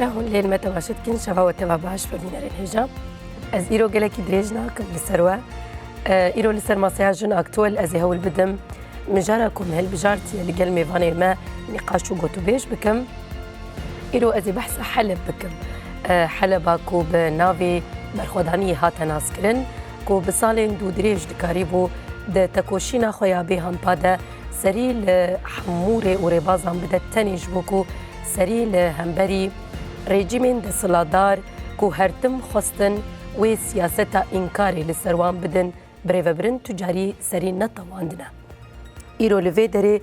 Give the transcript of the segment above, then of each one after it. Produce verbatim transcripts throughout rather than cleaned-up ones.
Ra hûn lê li me temaşe dikin, şeva we teva baş bibînerên hêja. Ez îro gelekî dirêj nakim li ser we. E, îro li ser masaya jin aktuel ez ê hewl bidim. Mijara ku min hilbijartiye li gel mêvanên me nîqaş û gotûbêj bikim. Îro ez ê behsa Heleb bikim. E, Heleba ku bi navê berxwedaniyê hate naskirin, ku bi salên dûdirêj dikarîbû di tekoşîna xwe ya bêhempa de serî li hemû rê û rêbazan bide tenê ji bo ku serî li hemberî rejîmên desthilatdar ku her tim xwestin wê siyaseta înkarê li ser wan bidin birêvebirin, tu carî serî netewandine. Îro li vê derê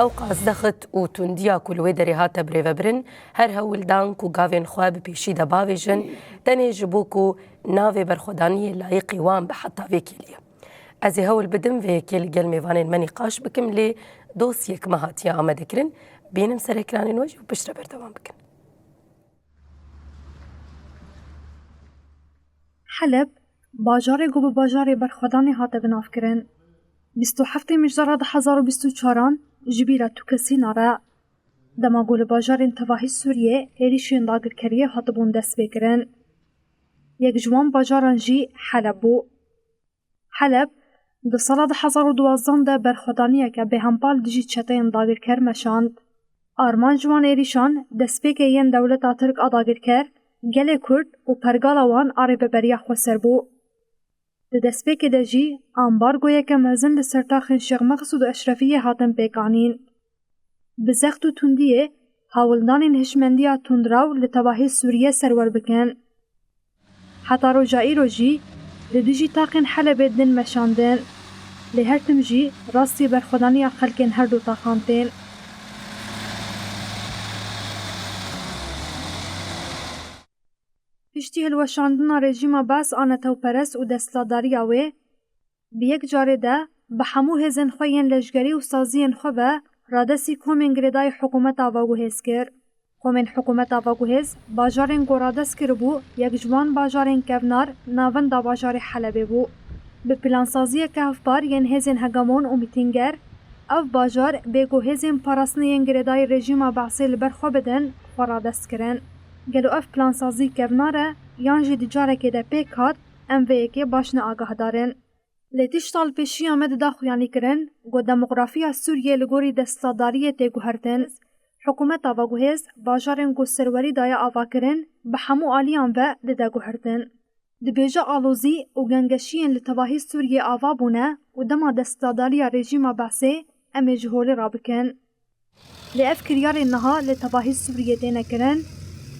ew qas zexit û tundiya ku li wê derê hate birêvebirin, her hewl dan ku gavên xwe bi pêşî de bavêjin, tenê ji bo ku navê berxwedaniyê layiqî wan be heta vê kêliyê. Ez ê hewl bidim vê yekê li gel mêvanên me nîqaş bikim, lê dosyek me hatiye amadekirin. Bînim ser ekranên we jî û piştre berdewam bikin. Heleb, bajarê ku bi bajarê berxwedanê hate binavkirin. Bîst û heftê Mijdara du hezar û bîst û çaran ji bîra tu kesî nare. Dema ku li bajarên tevahî Sûriyê êrîşên dagirkeriyê hatibûn destpêkirin. Yek ji wan bajaran jî Heleb bû. Heleb di sala du hezar û duwazdeh de berxwedaniyeke bêhempa li dijî çeteyên dagirker meşand. Armanc ji wan êrîşan destpêkê yên dewleta Tirk a dagirker, gelê Kurd û pergala wan a rêveberiya xweser bû. Di destpêkê de jî ambargoyeke mezin li ser taxên Şêx Meqsûd û Eşrefiyê hatin pêkanîn. Bi zext û tundiyê hewldanên hişmendiya tundraw li tevahî Sûriyê serwer bikin. Heta roja îro jî li dijî taxên Helebê din meşandin. Lê her tim jî rastî berxwedaniya xelkên her du taxan tên. Piştî hilweşandina rejîma Baas a netewperest û desthilatdariya wê, bi yek carê de bi hemû hêzên xwe yên leşgerî û saziyên xwe ve radestî komên girêdayî hikûmeta veguhêz kir. Komên hikûmeta veguhêz bajarên ku radest kiribû, yek ji wan bajarên kevnar navenda bajarê Helebê bû. Bi plansaziyeke hevpar yên hêzên hegemon û mîtînger, ev bajar bê ku hêzên parastinê yên girêdayî rejîma Baasê li ber xwe bidin, xwe radest kirin. Gelo ev plansazî kevnar e yan jî di carekê de pêk hat, em vê yekê baş ne agahdar in. Lê tişta li pêşiya me dida xuyanîkirin ku demografiya Sûriyê li gorî desthilatdariyê tê guhertin. Hikûmeta veguhêz bajarên ku serwerî daye avakirin bi hemû aliyan ve dide guhertin. Dibêje alozî û gengeşiyên li tevahî Sûriyê ava bûne û dema desthilatdariya rejîma Baasê em ê ji holê rabikin. Lê ev kiryarên niha li tevahî Sûriyê têne kirin,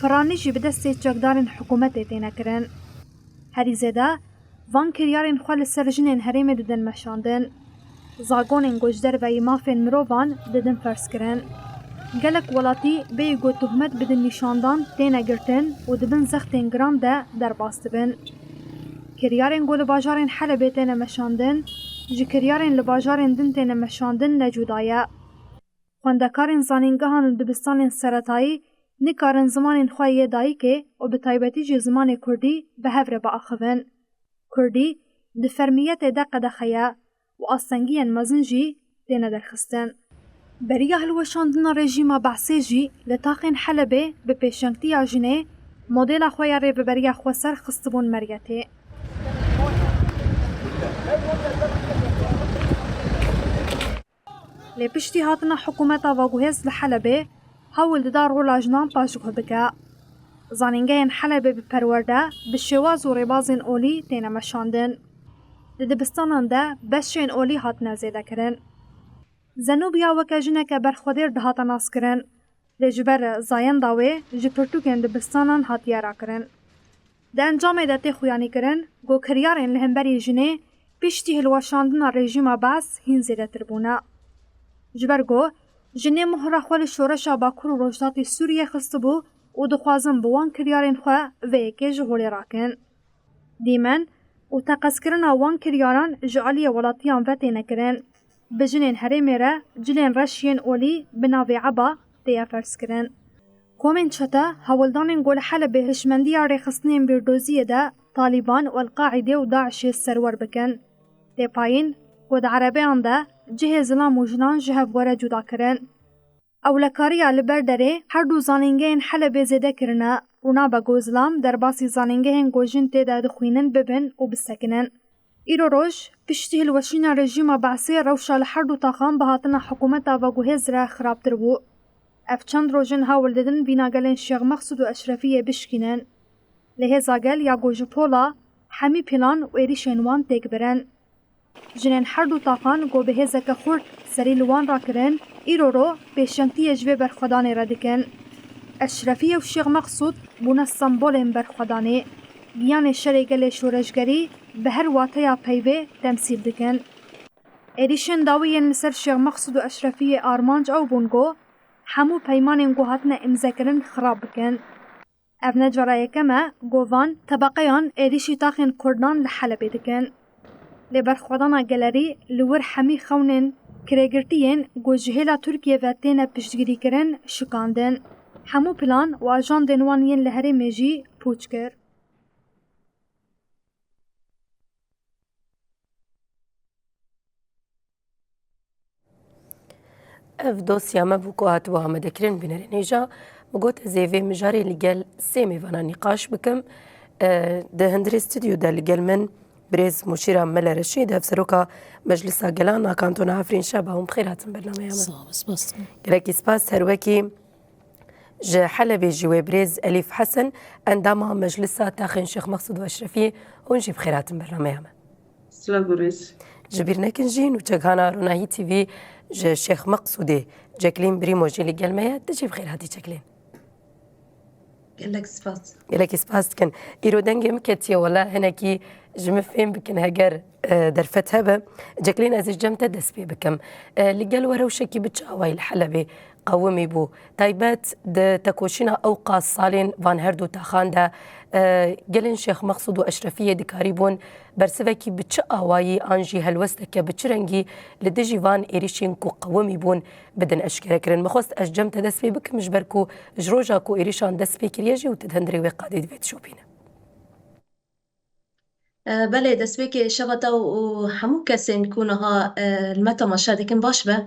piranî jî bi destê çekdarên hikûmetê têne kirin. Herî zêde van kiryarên xwe li ser jinên herêmê didin meşandin. Zagonên ku ji derveyî mafên mirovan didin ferzkirin. Gelek welatî bêyî ku tohmet bidin nîşandan têne girtin û di bin zextên giran de derbas dibin. Kiryarên ku li bajarên Helebê têne meşandin, ji kiryarên li bajarên din têne meşandin ne cuda ye. Xwendekarên zanîngehan û dibistanên seretayî nikarin zimanên xwe yê dayikê û bi taybetî jî zimanê kurdî bi hev re biaxivin. Kurdî di fermiyetê de qedexe ye û astengiyên mezin jî têne derxistin. Beriya hilweşandina rejîma Behsê jî li taxên Helebê bi pêşengtiya jinê modela xwe ya rêveberiya xweser xistibûn mergetê. Lê piştî hatina hikûmeta veguhêz li Helebê, hewl dida rola jinan paşguh bike. Zanîngehên Helebê bi perwerde, bi şêwaz û rêbazên olî têne meşandin. Di dibistanan de beşên olî hatine zêdekirin. Zenûbiya weke jineke berxwedêr dihate naskirin, lê ji ber zayenda wê ji pirtûkên dibistanan hatiye rakirin. Di encamê de tê xuyanîkirin ku kiryarên li hemberî jinê piştî hilweşandina rejîma Baas hîn zêdetir bûne. Ji ber ku jinê mohra xwe li şoreşa Bakur û Rojhilatê Sûriyê xistibû û dixwazin bi wan kiryarên xwe vê yekê ji holê rakin. Dîmen û teqezkirina wan kiryaran ji aliyê welatiyan ve têne kirin. Bi jinên herêmê re cilên reş yên olî bi navê Eba têye ferzkirin. Komên çete hewldanên ku li Helebê hişmendiya rêxistinên bîrdoziyê de Talîban û El-Qaîdê û DAIŞê serwer bikin, tê payîn ku di erebeyan de cihê zilam û jinan ji hev were cudakirin. Ewlekariya li ber derê her du zanîngehên Helebê zêde kirine û nabe ku zilam derbasî zanîngehên ku jin tê de dixwînin bibin û bisekinin. Îro roj, piştî hilweşîna rejîma Be'sê rewşa li her du taxan bi hatina hikûmeta veguhêz re xirabtir bû. Ev çend roj in hewl didin vîna gelên Şêx Mexsûd û Eşrefiyê bişkînin. Lê hêza gel ya ku ji pola hemî pîlan û êrîşên wan têk birin. Jinên her du taxan ku bi hêzeke xurt serî li wan rakirin, îro ro pêşengtiyê ji vê berxwedanê re dikin. Eşrefiyê û Şêx Mexsûd bûne sembolên berxwedanê. Giyanê şerê gelê şoreşgerî bi her wateya peyvê temsîl dikin. Êrîşên dawî yên li ser Şêx Mexsûd û Eşrefiyê armanc ew bûn ku hemû peymanên ku hatine îmzekirin xirab bikin. Ev ne cara yekem e ku van tebeqeyan êrîşî taxên Kurdan li Helebê dikin. Lê berxwedana gelerî li wir hemî xewnên kirêgirtiyên ku ji hêla Tirkiyê ve têne piştgirîkirin şikandin. Hemû plan û ajandên wan yên li herêmê jî pûç kir. Ev dosya me bû ku hatibû amadekirin bînerên hêja. Min got ez ê vê mijarê li gel sê mêvanan nîqaş bikim. E, di hundirê stûdyo de li gel min birêz Mûşîra Mele Reşîd, hevseroka Meclisa Gelan a Kantona Efrîn, şeba hûn bi xêr hatin bernameya me. Sağ ol, spas. Gelekî spas, her wekî ji Helebê jî wê birêz Elîf Hesen, endama Meclisa Taxên Şêx Mexsûd û Eşrefiyê, hûn jî bi xêr hatin bernameya me. Silav û rêz. Ji bîr nekin jî nûçegihana Ronahî T V ji Şêx Mexsûdê Ceklîn Brîmo jî li gel me ye. Tu jî bi xêr hatî Ceklîn. Gelek spas. Gelekî spas dikin. Îro dengê min ketiye wela hinekî ji min fêm bikin heger, e, derfet hebe. Ceklîn ez ê cem te dest pê bikim. E, li gel we rewşekî bi çi awayî li Helebê qewimî bû? Taybet di tekoşîna ew qas salên van her du taxan de, e, gelên Şêx Mexsûd û Eşrefiyê dikarîbûn bersivekî bi çi awayî an jî helwesteke bi çi rengî li dijî van êrîşên ku qewimî bûn bidin eşkerekirin? Min xwest ez cem te dest pê bikim, ji ber ku ji roja ku êrîşan dest pê kiriye jî û tu di hundirê wê qadê divê dişopîne. E, belê, destpêkê şeva te û, û hemû kesên ku niha, e, li me temaşe dikin baş be.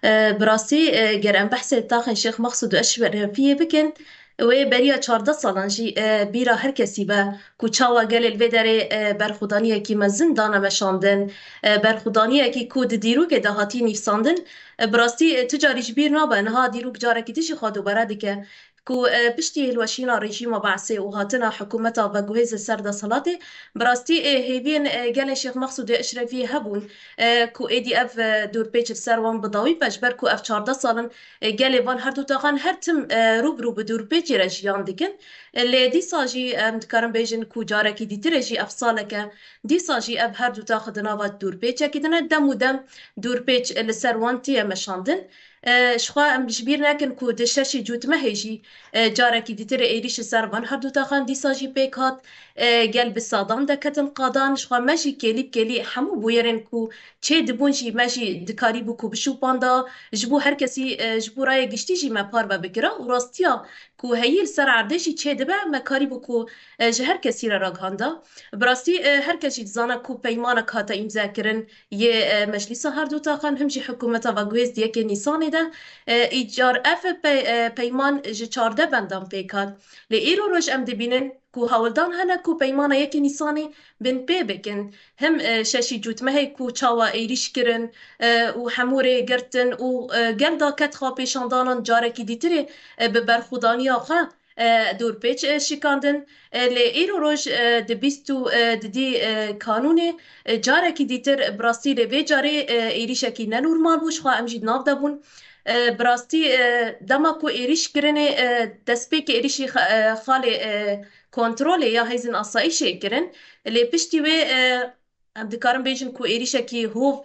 E, bi rastî, e, ger em behsê taxên Şêx Mexsûd û Eşrefiyê bikin, wê beriya çardeh salan jî, e, bîra her kesî be ku çawa gelê li vê derê, e, berxwedaniyekî mezin dane meşandin, e, berxwedaniyekî ku di dîrokê de hatî nivîsandin. E, bi rastî, e, tu carî ji bîr nabe, niha dîrok carekî din jî xwe dubare dike. Ku, e, piştî hilweşîna rejîma Be'sê û hatina hikûmeta veguhêz li ser desthilatê, bi rastî, e, hêviyên, e, gelê Şêx Mexsûdê Eşrefiyê hebûn, e, ku êdî ev, e, dorpêç li ser wan bi dawî be, ji ber ku ev çardeh sal in, e, gelê van her du taxan her tim, e, rû bi rû bi dorpêçê re jiyan dikin. E, lê dîsa jî, em dikarin bêjin ku carekî dîtirê jî ev saleke, dîsa jî ev her du tax di nava dorpêçekî de ne. Dem û dem dorpêç, e, li ser wan tê meşandin. E, ji xwe em ji bîr nekin ku di şeşê Cotmehê jî, e, carekî dîtir êrîş li ser van her du taxan dîsa jî pêk hat. E, gel bi sadan de ketin qadan. Ji xwe me jî kêlî bi kêlî hemû bûyerên ku çê dibûn jî me jî dikarîbû ku bişopanda. Ji bo her kesî, e, ji bo raya giştî jî me parve bikira û rastiya ku heyî li ser erdê jî çê dibe me karîbû ku, e, ji her kesî re ragihanda. Bi rastî, e, her kes jî dizane ku peymanek hate îmze kirin, yê, e, Meclîsa her du taxan him jî hikûmeta veguhêz di yekê Nîsanê de, e, îcar ev pe-, e, peyman ji çardeh bendan pêk hat. Lê îro roj em dibînin ku hewldan hene ku peymana yekê Nîsanê binpê bikin. Him, e, şeşî Cotmehê ku çawa êrîş kirin, e, û hemû rê girtin û, e, gel da ket xwepêşandanan carekî dîtirê, e, bi berxwedaniya xwe e, dorpêç, e, şikandin. E, lê îro roj, e, di bîst û, e, didî, e, kanûnê, e, carekî dîtir bi rastî lê vê carê, e, êrîşekî nenormal bû, ji xwe em jî di nav de bûn. E, bi rastî, e, dema ku êrîş kirinê, e, destpêkê êrîşî xe-, e, xalê, e, kontrolê ya hêzên asayîşê kirin. Lê piştî wê, e, Em dikarin bêjin ku êrîşekî hov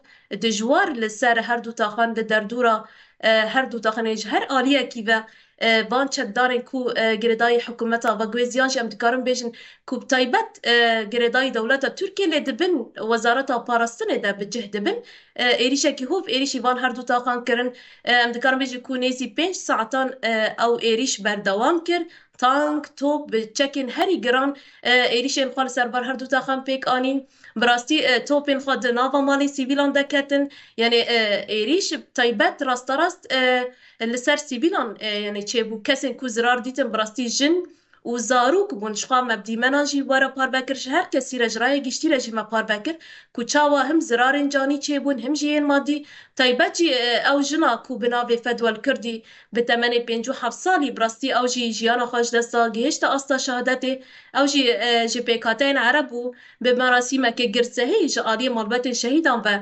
dijwar li ser her du taxan di derdora, e, her du taxanê ji her aliyekî ve, e, van çekdarên ku, e, girêdayî hikûmeta veguhêz yan jî em dikarin bêjin ku bi taybet, e, girêdayî dewleta Tirkiyê lê di bin Wezareta Parastinê de bi cih dibin, e, êrîşekî hov êrîşî van her du taxan kirin. E, em dikarin bêjin ku nêzî pênc saetan, e, ew êrîş berdewam kir. tank, top, bi çekên herî giran, e, êrîşên xwe li ser van her du taxan pêk anîn. Bi rastî, e, topên xwe di nava malê sivîlan de ketin. Yanî, e, êrîş taybet rasterast, e, li ser sivîlan, e, yanî çêbû. Kesên ku zirar dîtin bi rastî jin û zarok bûn. Ji xwe me bi dîmenan jî were parve kir, ji her kesî re, ji raya giştî re jî me parve kir ku çawa him zirarên canî çêbûn, him jî yên madî. Taybet jî, e, ew jina ku bi navê Fedwel Kirdî bi temenê pêncî û heft salî, bi rastî ew jî jiyana xwe ji dest da, gihişte asta şehadetê. Ew jî, e, ji pêkhateyên Ereb bû, bi merasîmeke girsehî ji aliyê malbetên şehîdan ve,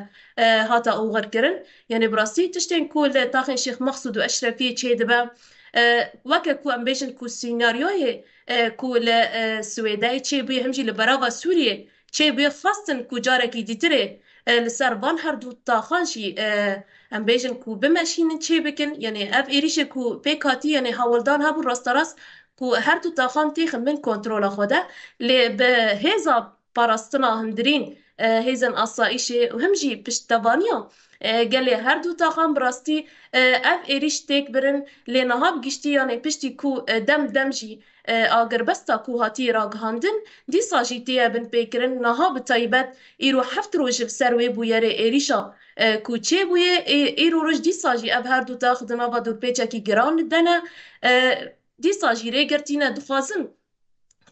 e, hate oxirkirin. Yanî bi rastî tiştên ku li taxên Şêx Mexsûd û Eşrefiyê çêdibe, e, weke ku em bêjin ku sînaryoyê, e, ku li, e, Swêdeyê çêbûye, him jî li berava Sûriyê çêbûye, xwestin ku carekî dîtirê, e, li ser van her du taxan jî, e, em bêjin ku bimeşînin, çêbikin. Yanî ev êrîşê ku pêk hatî, yanî hewldan hebû rasterast ku her du taxan têxin bin kontrola xwe de, lê bi hêza parastina hundirîn, e, hêzên asayîşê û him jî piştevaniya, e, gelê her du taxan bi rastî, e, ev êrîş têk birin, lê niha bi giştî, yanî piştî ku, e, dem dem jî, e, agirbesta ku hatiye ragihandin, dîsa jî têye binpêkirin. Niha bi taybet îro heft roj li ser wê bûyerê êrîşa, e, ku çêbûye, ê-, îro roj dîsa jî ev her du tax di nava dorpêçekî giran de ne. E, dîsa jî rêgirtî ne, dixwazin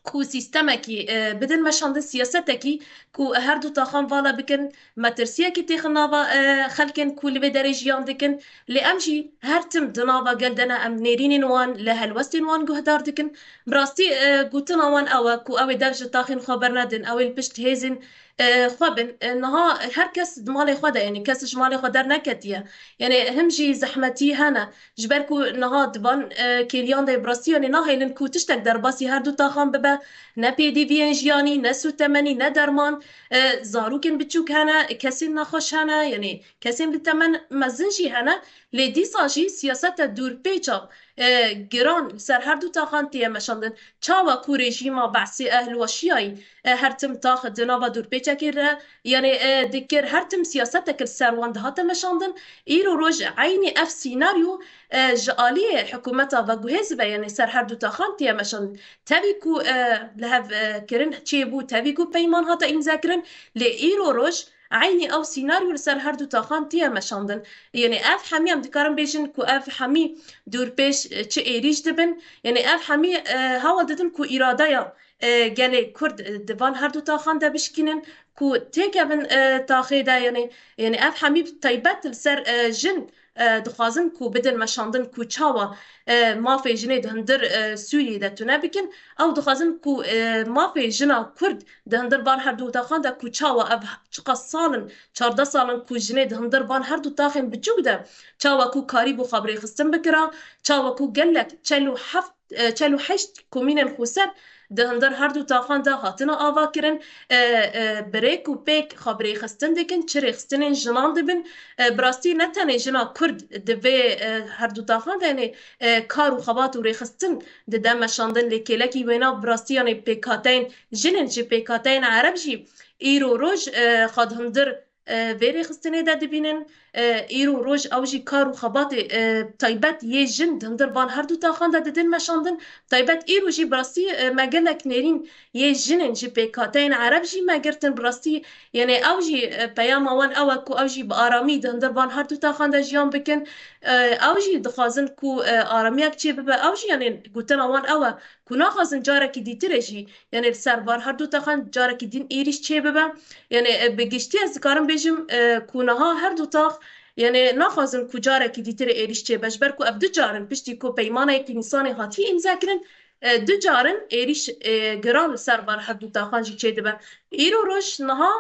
ku sîstemekî, e, bidin meşandin, siyasetekî ku her du taxan vala bikin, metirsiyekî têxin nava, e, xelkên ku li vê derê jiyan dikin. Lê em jî her tim di nava gel de ne, em nêrînên wan, li helwestên wan guhdar dikin. Bi rastî, e, gotina wan ew e ku ew ê dev ji taxên xwe bernedin, ew ê li pişt hêzên, e, xwe bin. E, niha her kes di malê xwe de, yanî kes ji malê xwe derneketiye. Yanî him jî zehmetî hene. Ji ber ku niha di van, e, kêliyan de bi rastî, yanî nahêlin ku tiştek derbasî her du taxan bibe, ne pêdiviyên jiyanî, ne sûtemenî, ne derman, e, zarokên biçûk hene, kesên nexweş hene, yanî kesên bi temen mezin jî hene, lê dîsa jî siyaseta dûrpêça, e, giran li ser her du taxan têye meşandin. Çawa ku rejîma Be'sê ehli weşiyayî, e, her tim tax di nava dûrpêçekê re, yanî, e, dikir, her tim siyasetek li ser wan dihate meşandin, îro roj eynî ev sînaryo, e, ji aliyê hikûmeta veguhêz ve, yanî ser her du taxan têye meşandin. Tevî ku, e, li hev, e, kirin çêbû, tevî ku peyman hate îmzekirin, lê îro roj eynî ew sînaryo li ser her du taxan têye meşandin. Yanî ev hemî em dikarin bêjin ku ev hemî dûrpêç, e, çi êrîş dibin. Yanî ev hemî, e, hewl didin ku îradeya, e, gelê Kurd, e, di van her du taxan de bişkînin, ku têkevin, e, taxê de, yanî, yanî ev hemî taybet li ser, e, jin, e, dixwazin ku bidin meşandin ku çawa, e, mafê jinê di hundir, e, Sûriyê de tune bikin. Ew dixwazin ku, e, mafê jina Kurd di hundir van her du taxan de ku çawa ev çiqas sal in, çardeh sal in ku jinê di hundir van her du taxên biçûk de, çawa ku karîbû xwe bi rêxistin bikira, çawa ku gelek çel û heft, e, çel û heşt komînên xweser di hundir her du taxan de hatine avakirin, e, e, bi rêk û pêk xwe bi rêxistin dikin, çi rêxistinên jinan dibin. E, bi rastî ne tenê jina Kurd di vê, e, her du taxan de, yanî, e, kar û xebat û rêxistin dide meşandin, lê kêlekî wêna bi rastî, yanî pêkhateyên jinên ji pêkhateyên Ereb jî îro roj, e, xwe di hundir, e, vê rêxistinê de dibînin. E, îro roj ew jî kar û xebatê, e, taybet yê jin di hundir van her du taxan de didin meşandin. Taybet îro jî bi rastî, e, me gelek nêrîn yê jinên ji pêkhateyên Ereb jî me girtin. Bi rastî, yanî ew jî, e, peyama wan ew e ku ew jî bi aramî di hundir van her du taxan de jiyan bikin. E, ew jî dixwazin ku, e, aramiyak çêbibe. Ew jî, yanî gotina wan ew e ku naxwazin carekî dîtirê jî, yanî li ser van her du taxan carekî din êrîş çêbibe. Yanî, e, bi giştî ez dikarim bêjim, e, ku niha her du tax, yanî naxwazin ku carekî dîtirê êrîş çêbe, ji ber ku ev du car in piştî ku peymaneke Nîsanê hatiye îmzekirin, e, du car in êrîş, e, giran li ser van her du taxan jî çêdibe. Îro roj niha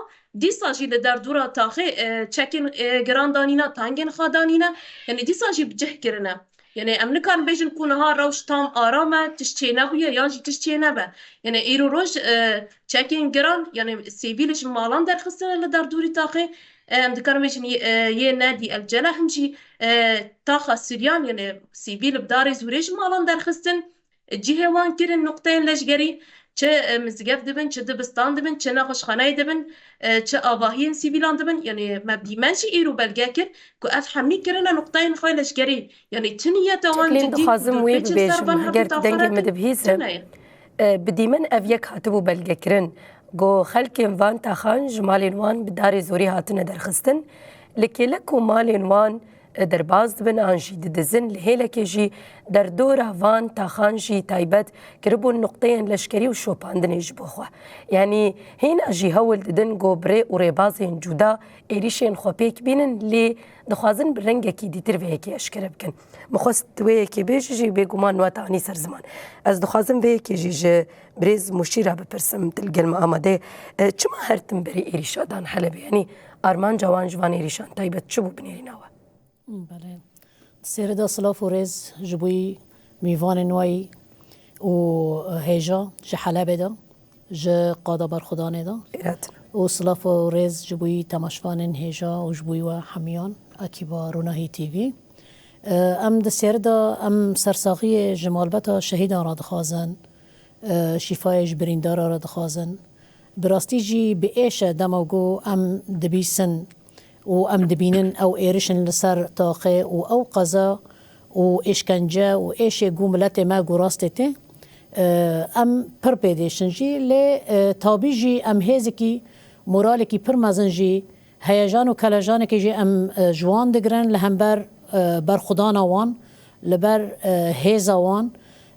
dîsa jî li derdora taxê, e, çekên, e, giran danîne, tangên xwe danîne, yanî dîsa jî bi cih kirine. Yanî em nikarin bêjin ku niha rewş tam aram e, tişt çênebûye yan jî tişt çênebe. Yanî îro roj, e, çekên giran, yanî sivîl ji malan derxistine li derdorî taxê. E, em dikarin bêjin yê, e, yê nedî el cele him jî, e, taxa Siryan, yanî sivîl bi darê zûrê ji malan derxistin. Cihê wan kirin nuqteyên leşgerî. Çi, e, mizgev dibin, çi dibistan dibin, çi nexweşxaneyê dibin, e, çi avahiyên sivîlan dibin. Yanî me bi dîmen jî îro belge kir ku ev hemî kirine nuqteyên xwe leşkerî. Yanî tu niyeta wan Çeklîn cidî dixwazim wê bibêjim, heger tu dengê min dibihîzim. E, bi dîmen ev yek hatibû belgekirin. Ku xelkên van taxan ji malên wan bi darê zorî hatine derxistin. Li kêlek ku malên wan e, derbas dibin an jî didizin. Li hêlekê jî derdora van taxan jî taybet kiribûn nuqteyên leşkerî û şopandinê ji bo xwe. Yanî hêna jî hewl didin ku bi rê û rêbazên cuda êrîşên xwe pêk bînin, lê dixwazin bi rengekî dîtir vê yekê eşkere bikin. Min xwest wê yekê bêjî jî bêguman we te anî ser ziman. Ez dixwazim vê yekê jî ji birêz Mûşî re bipirsim, tu li gel me amade ye. E, çima her tim berê êrîşa dan Helebê? Yanî armanca wan ji van êrîşan taybet çi bû bi nêrîna we? Belê. Di sêrê de silav û rêz ji bo yî mîvanên we yî û hêja ji Helebê de, ji qada berxwedanê de. Û silav û rêz ji bo yî temaşvanên hêja û ji bo yî we hemiyan, ekîba Ronahî T V. E, em di sêrê de em sersaxiyê ji malbeta şehîdan re dixwazin. E, şîfayê ji birîndara re dixwazin. Bi rastî jî bi êş e dema ku em dibîsin û em dibînin ew êrişin li ser taxê û ew qeza û êşkence û êşê ku miletê me ku rastê tê, e, em pir pê dêşin jî, lê, e, tabî jî em hêzekî, moralekî pir mezin jî, heyejan û kelejanekê jî em, e, ji wan digirin li hember, e, berxwedana wan, li ber, e, hêza wan.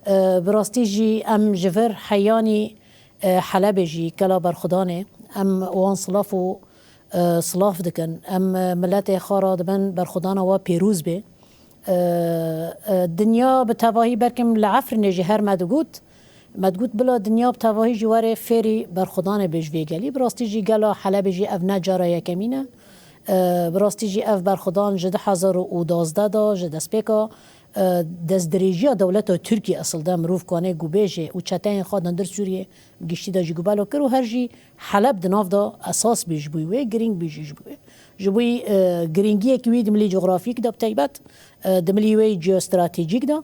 E, bi rastî jî em ji vir heyanî, e, Helebê jî gela berxwedanê, em wan silav û, e, silav dikin. Em, e, miletê xwe radibin berxwedana we pêrûz bê. E, e, dinya bi tevahî, belkim li Efrînê jî her me digot, me digot bila dinya bi tevahî jî were fêrî berxwedanê bê ji vê gelî. Bi rastî jî gela Helebê jî ev ne cara yekemîn e. E, bi rastî jî ev berxwedan ji du hezar û duwazdeh de, ji destpêka, e, destdirêjiya dewleta Tirkiyê esil de mirov kanê ku bêje û çeteyên xwe di hundir Sûriyê giştî de jî gubelo kir û her jî Heleb di nav de esas bî ji bo wê, girîng bî jî ji bo wê. Ji bo, e, girîngiyekî wî di milî cografîk de bi taybet, e, di milî wê jeostratejîk de,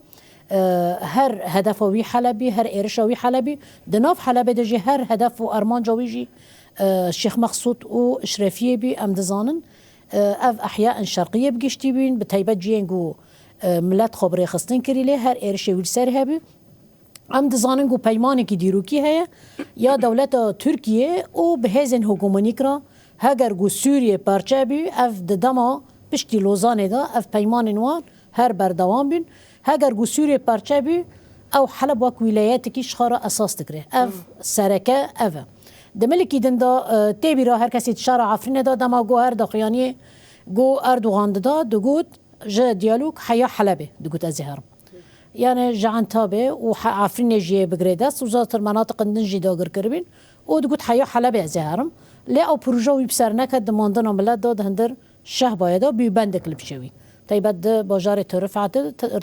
e, her hedefa wî Heleb bî, her êrişa wî Heleb bî. Di nav Helebê de jî her hedef û armanca wî jî, e, Şêx Mexsûd û Eşrefiyê bî, em dizanin. E, ev Ehya en Şerqiyê bi giştî bîn, bi taybet cihên ku, e, milet xwe bi rêxistin kirî lê her êrişê wî li ser hebî. Em dizanin ku peymanekî dîrokî heye ya dewleta Tirkiyê û bi hêzên hegemonîk re, heger ku Sûriyê parçe bî, ev di dema piştî Lozanê de ev peymanên wan her berdewam bîn. Heger ku Sûriyê parçe bî, ew Heleb wek wîlayetekî ji xwe re esas digire. Ev sereke ev e. Di milikî din de, e, tê bîra her kesî di şara Efrînê de dema ku her daxuyaniyê ku Erdogan dida, digot, ji diyalog heya Helebê, digot ez ê herim. Yani ji Entabê û he-, Efrînê jî yê bigirê dest û zatir menatiqên din jî dagir kiribîn û digot heya Helebê ez ê herim. Lê ew proje wî bi ser neket, dimandina milet da di hundir Şehbayê de bî bendek li pişê wî. Taybet di bajarê Tirifat,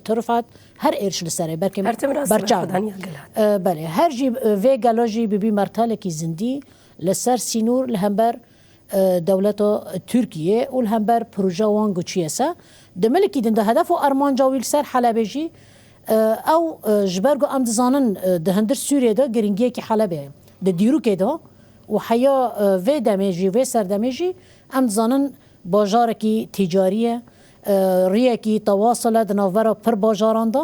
Tirifat her êrş li serê, belkî Her tim rast berçav. Berxwedaniya gel hat. E, belê, her jî, e, vê gela jî bibî mertalekî zindî li ser sînor li hember e, dewleta Tirkiyê û li hember proje wan ku çûye se. Di milikî din de hedef û armanca wî li ser Helebê jî, e, ew, e, ji ber ku em dizanin, e, di hundir Sûriyê de girîngiyekî Helebê heye. Di dîrokê de û heya, e, vê demê jî, vê serdemê jî em dizanin bajarekî tîcarî ye, e, riyekî tewasil e di navbera pir bajaran de.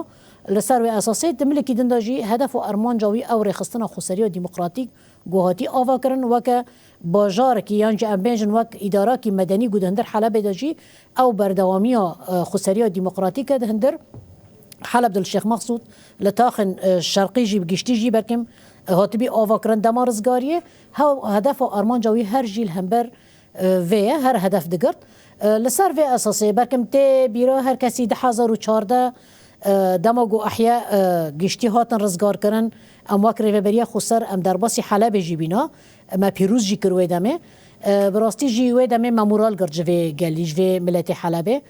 Li ser wê esasê di milikî din de jî hedef û armanca wî ew rêxistina xweseriya demokratîk ku hatî ava kirin weke bajarekî yan jî em bêjin wek îdarakî medenî ku di hundir Helebê de jî ew berdewamiya, e, xweseriya demokratîk e di hundir Heleb de li Şêx Mexsûd, li taxên, e, şerqî jî bi giştî jî belkim, e, hatibî ava kirin dema rizgariyê. Hew hedefa armanca wî her jî li hember, e, vê ye, her hedef digirt. E, li ser vê esasê belkim tê bîra her kesî du hezar û çardeh, e, dema ku Ehya, e, giştî hatin rizgarkirin, em wek Rêveberiya Xweser em derbasî Helebê jî bîna. Me pîroz jî kir wê demê. E, bi rastî jî wê demê me moral girt ji vê gelî, ji vê miletê Helebê.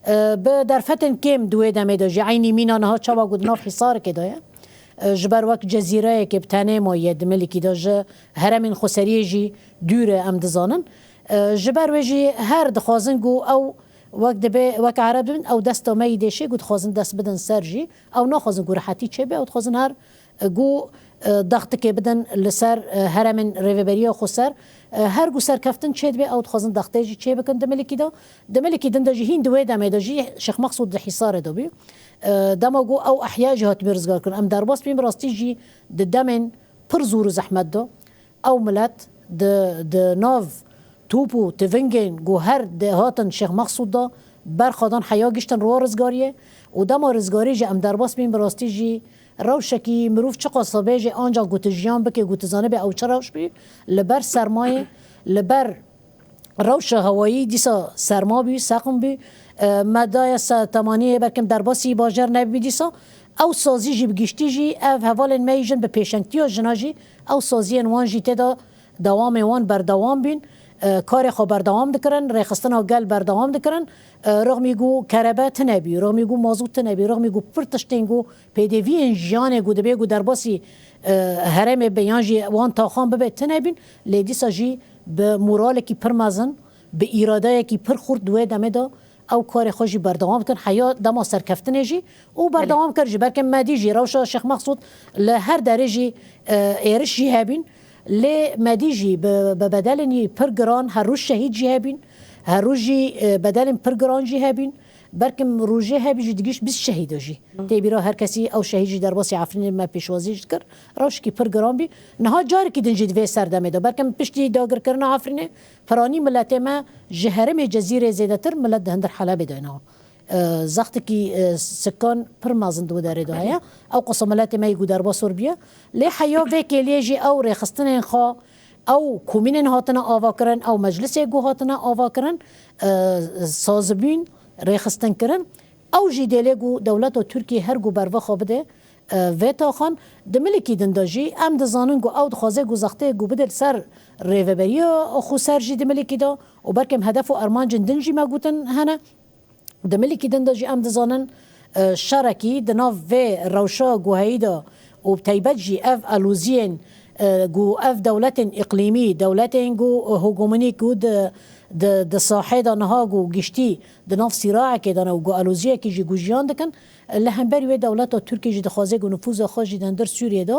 E, bi derfetên kêm di wê demê de jî eynî mîna niha çawa ku di nav hîsarikê de ye. E, ji ber wek cezîreyekê bi tenê maye di milikî de ji heremên xweseriyê jî dûr e, em dizanin. E, ji ber wê jî her dixwazin ku ew wek dibe, wek ereb dibin, ew desta me yî dêşê ku dixwazin dest bidin ser jî. Ew naxwazin ku rehetî çêbe, ew dixwazin her, e, ku, e, daxtikê bidin li ser, e, herêmên rêveberiya xweser. E, her ku serkeftin çêdibe, ew dixwazin daxtê jî çêbikin di milikî de. Di milikî din de jî hîn di wê demê de jî Şêx Mexsûd di Hîsarê de bû. E, dema ku ew ehya jî hatibû rizgarkirin. Em derbas bîn, bi rastî jî di demên pir zor û zehmet de ew milet di, di nav top û tivingên ku her dihatin Şêx Mexsûd de berxwe dan, heya giştin rû rizgariyê û dema rizgarî jî em derbas bîn, bi rastî jî rewşekî mirov çiqas bêje, ancak ku tu jiyan bike, ku tu zanibe ew çi rewş bû, li ber sermayê, li ber rewşa hewayî dîsa serma bû, seqm bû. E, me daye se temaniyê, belkim derbasî bajêr nebî dîsa. Ew sazî jî bi giştî jî ev hevalên me yî jin bi pêşengtiya jina jî ew saziyên wan jî tê de dewamê wan berdewam bûn. E, karê xwe berdewam dikirin, rêxistina gel berdewam dikirin. E, rixmî ku kerebe tune bî, rixmî ku mazût tune bî, rixmî ku pir tiştên ku pêdeviyên jiyanê ku dibê ku derbasî, e, herêmê be yan jî wan taxan bibe tune bîn, lê dîsa jî bi moralekî pir mezin, bi îradeyekî pir xurt di wê demê de ew karê xwe jî berdewam dikin, heya dema serkeftinê jî û berdewam kir jî. Belkî me dî jî rewşa Şêx Mexsûd li her derê jî, e, êriş jî hebîn, lê me dî jî bi, bi bedelên yî pir giran, her roj şehîd jî hebîn, her roj jî, e, bedelên pir giran jî hebîn. Belkim rojê hebî jî digihîşt bîst şehîda jî. Tê bîra her kesî ew şehîd jî derbasî Efrînê me pêşwazî jî dikir. Rewşekî pir giran bî. Niha carekî din jî di vê serdemê de, belkim piştî dagirkirina Efrînê, piranî miletê me ji herêmê Cezîrê zêdetir milet di hundir Helebê de ne. E, zextekî, e, sikan pir mezin di wê derê de heye. Ew qasa miletê me yî ku derbasor bûye. Lê heya vê kêliyê jî ew rêxistinên xwe, ew komînên hatine avakirin, ew meclisê ku hatine avakirin, e, sazibûn, rêxistinkirin. Ew jî dê lê ku dewleta Tirkiyê her ku berva xwe bide, e, vê taxan. Di milikî din de jî em dizanin ku ew dixwaze ku zexteyê ku bide li ser rêveberiya xweser jî di milikî de û belkêm hedef û armancên din jî me gotin hene. Di milikî din de jî em dizanin, e, şerekî di nav vê rewşa guheyî de û bi taybet jî ev aloziyên, e, ku ev dewletên îqlîmî, dewletên ku hegemonî ku di, di, di sahê de niha ku giştî di nav sîraekê de ne û ku aloziyekî jî ku jiyan dikin, li hemberî wê dewleta Tirkiyê jî dixwaze ku nifûza xwe jî di hundir Sûriyê de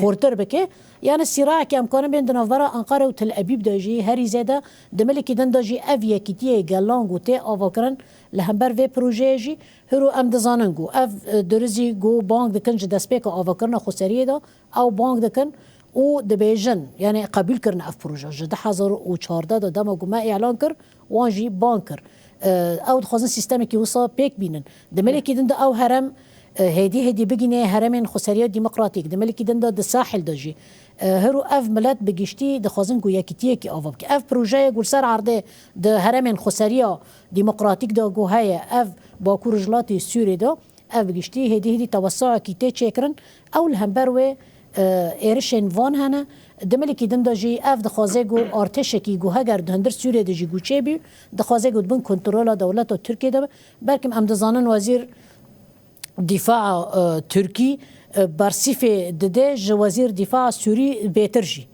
xurtir bike. Yani sîraekê em karin bên di navbera Enqere û Tel Ebîb de jî herî zêde di milikî din de jî ev yekîtiyê gelan ku tê avakirin li hember vê projeyê jî. Hiro em dizanin ku ev, e, durizî ku bang dikin ji destpêka avakirina xweseriyê de, ew bang dikin û dibêjin, yani qebûl kirine ev proje ji du hezar û çardeh de dema ku me îlan kir, wan jî bang kir. E, ew dixwazin sîstemekî wisa pêk bînin. Di milikî din de ew herem, e, hêdî hêdî bigîne heremên xweseriya demokratîk. Di milikî din de di sahil de jî. E, hiro ev milet bi giştî dixwazin ku yekîtiyekî ava bike. Ev projeyê ku li ser erdê di heremên xweseriya demokratîk de ku heye, ev Bakur Rojhilatê Sûriyê de, ev bi giştî hêdî hêdî teweseyekî tê çêkirin. Ew li hember wê, e, êrişên van hene. Di milikî din de jî ev dixwaze ku artêşekî ku heger di hundir Sûriyê de jî ku çêbû, dixwaze ku di bin kontrola dewleta Tirkiyê de be. Belkim em dizanin wezîr dîfaa, e, Tirkî, e, bersîfê dide ji wezîr dîfaa Sûrî bêtir jî.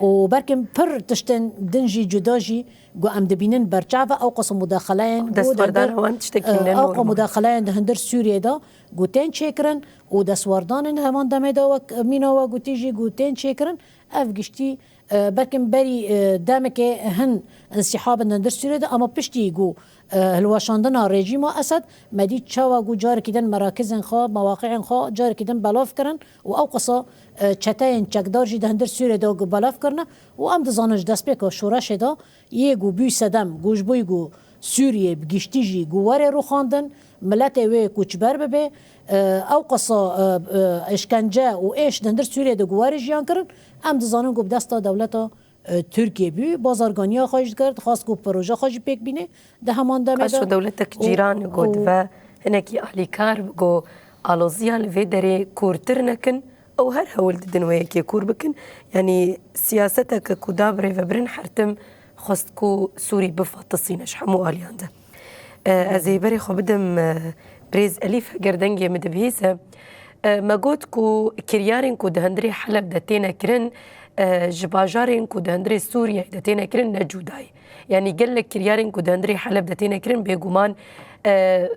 Û belkim pir tiştên din jî cuda jî ku em dibînin berçav e, ew qas mudaxileyên ku Destwerdana dengder, wan tiştekî e, ne ew qas normal. Mudaxileyên di hundir Sûriyê de ku tên çêkirin û destwerdanên heman demê de wek mîna we gotî jî ku tên çêkirin, ev giştî, e, belkim berî, e, demekê hin însîhabin di hundir Sûriyê de, ama piştî ku, e, hilweşandina rejîma Esed, me dît çawa ku carekî din merakizên xwe, mewaqiên xwe carekî din belav kirin û ew qasa, e, çeteyên çekdar jî di hundir Sûriyê de ku belav kirine û em dizanin ji destpêka şoreşê de yê ku bû sedem, ku ji bo ku Sûriyê bi giştî jî ku were rûxandin, miletê wê koçber bibe, e, ew qasa, e, e, îşkence û êş di hundir Sûriyê de ku were jiyan kirin, em dizanin ku bi desta dewleta, e, Tirkiyê bû, bazarganiya xwe jî dikir, dixwast ku proje xwe jî pêk bîne di heman demê de. Kaşo dewletek cîran ku dibe hinekî alîkar bi ku aloziya li vê derê kûrtir nekin, ew her hewl didin wê yekê kûr bikin. Yanî siyaseteke ku da bi rêvebirin her tim xwest ku Sûrî bifatisîne ji hemû aliyan de. E, ez ê berê xwe bidim, e, birêz Elîf, heger dengê min dibihîze. E, me got ku kiryarên ku di hundirê Heleb de têne kirin, e, ji bajarên ku di hundirê Sûriyeyê de têne kirin ne cuda ye. Yanî gelek kiryarên ku di hundirê Heleb de têne kirin bêguman, e,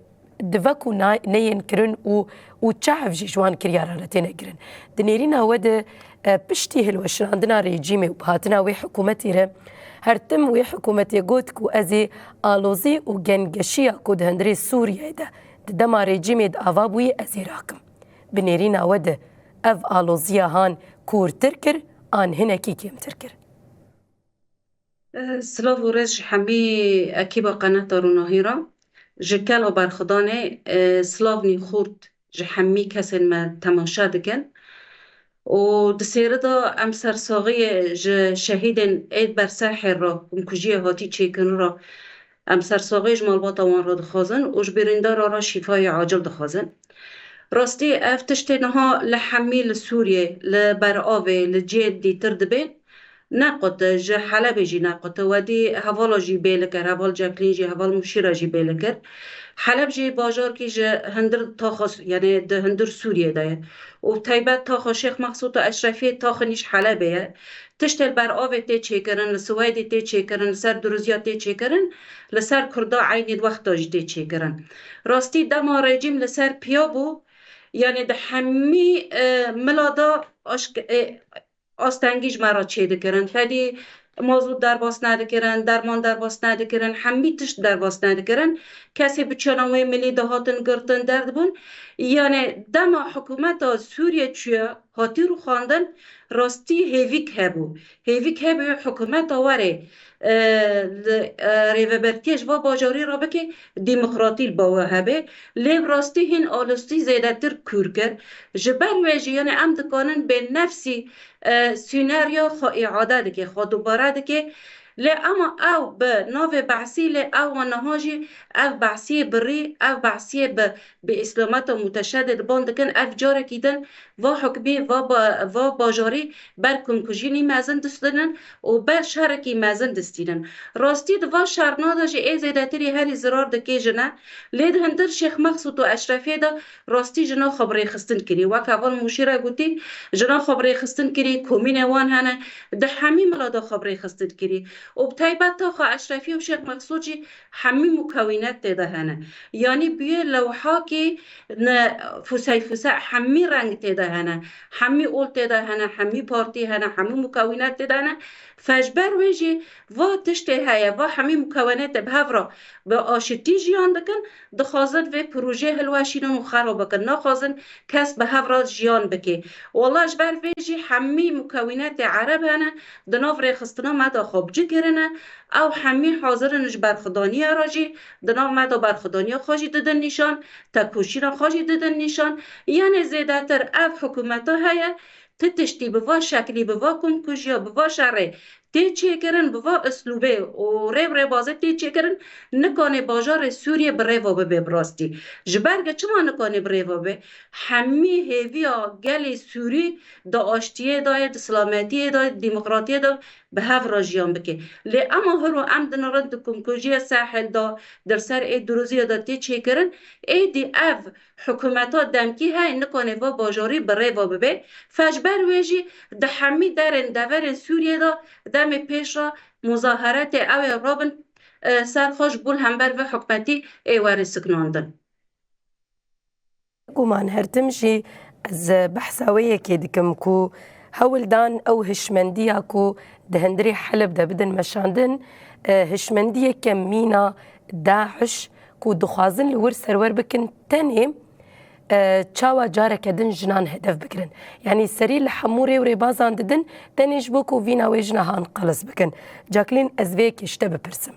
Di ve ku na-, neyên kirin û, û çav jî ji wan kiryaran re têne kirin. Di nêrîna we de, e, piştî hilweşirandina rejîmê û bihatina wê hikûmetê re, her tim wê hikûmetê got ku ez ê alozî û gengeşiya ku di hundirê Sûriyeyê de di dema rejîmê di ava bûyî ez ê rakim. Bi nêrîna we de ev aloziya han kûrtir kir an hinekî kêmtir kir? Silav û rêz ji hemî ekîba Qeneta Ronahî re, ji Kela Berxidanê, e, silavnî xurt ji hemî kesên me temaşe dikin. Û di sêri de em sersaxiyê ji şehîdên êd bersehê re, komkujiyê hatî çêkirin re, em sersaxiyê ji malbata wan re dixwazin û ji birîndara re şîfayê acil dixwazin. Rastî ev tiştê niha li hemî li Sûriyê, li beravê, li cihên dîtir dibê. Nequt, ji Helebê jî nequt. Wedî hevala jî bêli kir, heval Ceklîn jî, heval Mûşîra jî bêli kir. Heleb jî bajarkî ji hundir taxa, yanî di hundir Sûriyê de ye. Û taybet taxa Şêx Mexsûd û Eşrefiyê taxin jî Helebê ye. Tiştê li ber avê tê çêkirin, li Siweydê tê çêkirin, li ser Dirûziya tê çêkirin, li ser Kurda eynî wexta jî tê çêkirin. Rastî dema rejîm li ser piya bû, yanî di hemî, e, mila de aşk-, e, astengî ji me re çêdikirin. Tedî mazût derbas nedikirin, derman derbas nedikirin, hemî tişt derbas nedikirin. Kesê bi çiyana wê milî dihatin girtin, derdibûn. Yanî dema hikûmeta Sûriye çûye, hatî rûxandin, rastî hêvîk hebû. Hêvîk hebû hikûmeta were, e, li, e, rêvebertiyê ji va bajarî re bike, demokratî li ba we hebe. Lê bi rastî hîn alostî zêdetir kûr kir. Ji ber wê jî, yanî em dikanin bê nefsî, e, sînaryo xwe îade dike, xwe dubare dike. Lê ema ew bi navê behsî, lê ew niha jî ev behsiyê birî, ev behsiyê bi, bi îslameta muteşedid ban dikin, ev carekî din va hukmî, va ba-, va bajarî ber komkujînî mezin distînin û ber şerekî mezin distînin. Rastî di va şerna de jî ê zêdetirî herî zirar dikê jin e. Lê di hundir Şêx Mexsûd û Eşrefiyê de rastî jina xwe bi rêxistin kirî. Wek heval Mûşî re gotî, jina xwe bi rêxistin kirî, komînê wan hene, di hemî mila de xwe bi rêxistin kirî. Û bi taybet taxa Eşrefiyê û Şêx Mexsûd jî hemî mukewînet tê de hene. Yanî bûye lewhakî ne fusey fuse, hemî reng tê de hene, hemî ol tê de hene, hemî partî hene, hemî mukewînet tê de hene. Fe ji ber wê jî va tiştê heye, va hemî mukewînetê bi hev re bi aşitî jiyan dikin, dixwazin vê projeyê hilweşînin û xera bikin. Naxwazin kes bi hev re jiyan bike. Wela ji ber vê jî hemî mukewînetê ereb hene, di nav rêxistina me de xwe bi cih kirine. Ew hemî hazir in ji berxwedaniya re jî, di nav me de berxwedaniya xwe jî didin nîşan, tekoşîna xwe jî didin nîşan. Yanî zêdetir ev hikûmeta heye, ti tiştî bi va şeklî, bi va komkujiya, bi va şerê tê çêkirin, bi va uslûbê û rê bi rêbazê tê çêkirin, nikanê bajarê Sûriyê bi rê ve bibe bi rastî. Ji ber ke çima nikanê bi rê ve bibe? Hemî hêviya gelê Sûrî di aştiyê de ye, di silametiyê de ye, di demokratiyê de bi hev re jiyan bike. Lê ema hiro em dinirin di komkujiya Sehel de, di ser ê Dirûziya de tê çêkirin, êdî ev hikûmeta demkî heye, nikanê va bajarî bi rê ve bibe. Fe ji ber wê jî di hemî derên deverên Sûriyê de demê pêş re muzaheretê ew ê rabin, e, ser xwe ji bo li hember vê hikûmetî ê were siknandin. Guman her tim jî ez behsa wê yekê dikim ku hewldan ew hişmendiya ku di hundirê Heleb de bidin meşandin, e, hişmendiyeke mîna DAIŞ ku dixwazin li wir serwer bikin, tenê, e, çawa careke din jinan hedef bigirin. Yanî serî li hemû rê û rêbazan didin, tenê ji bo ku vîna wê jina han qelis bikin. Jacqueline, ez vê yekê ji te bipirsim.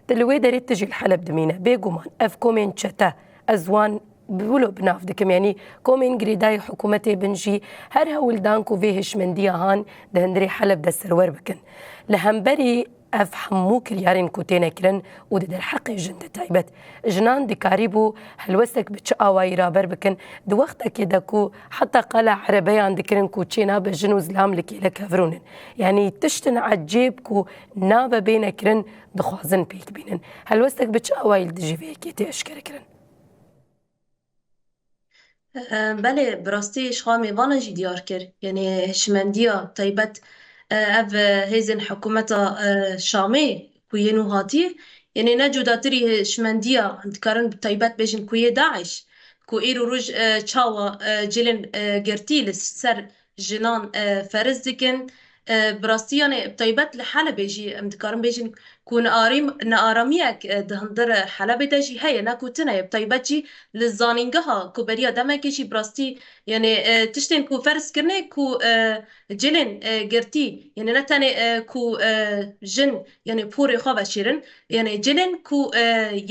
Tu li wê derê tu jî li Heleb dimîne. Bêguman ev komên çete, ez wan bi wilo bi nav dikim. Yanî komên girêdayî hikûmetê bin jî her hewl dan ku vê hişmendiya han di hundirê Heleb de serwer bikin. Li hemberî ev hemû kiryarên ku têne kirin û di derheqê jin de taybet, jinan dikarîbû helwestek bi çi awayî raber bikin, di wextekê de ku heta qala erebeyan dikirin ku çênabe jin û zilam li kêlek hevrûnin. Yanî tiştin ecêb ku nabe bêne kirin, dixwazin pêk bînin. Helwestek bi çi awayî li dijî vê yekê tê eşkere kirin? E, belê, bi rastî ji xwe mêvanan jî diyar kir. Yanî hişmendiya taybet, e, ev, e, hêzên hikûmeta, e, Şamê ku yên û hatî, Yanî ne cudatirî hişmendiya, em dikarin bi taybet bêjin ku yê DAIŞ, ku îro roj, e, çawa, e, cilên, e, girtî li ser jinan, e, ferz dikin. E, bi rastî, yanî bi taybet li Helebê jî em dikarin bêjin ku nearîm-, nearamiyek, e, di hundir Helebê de jî heye, ne ku tune ye, bi taybet jî li zanîngeha ku beriya demekê jî bi rastî, yanî, e, tiştên ku ferz kirine ku, e, cilên, e, girtî, yanî ne tenê, e, ku, e, jin, yanî porê xwe veşêrin, yanî cilên ku, e,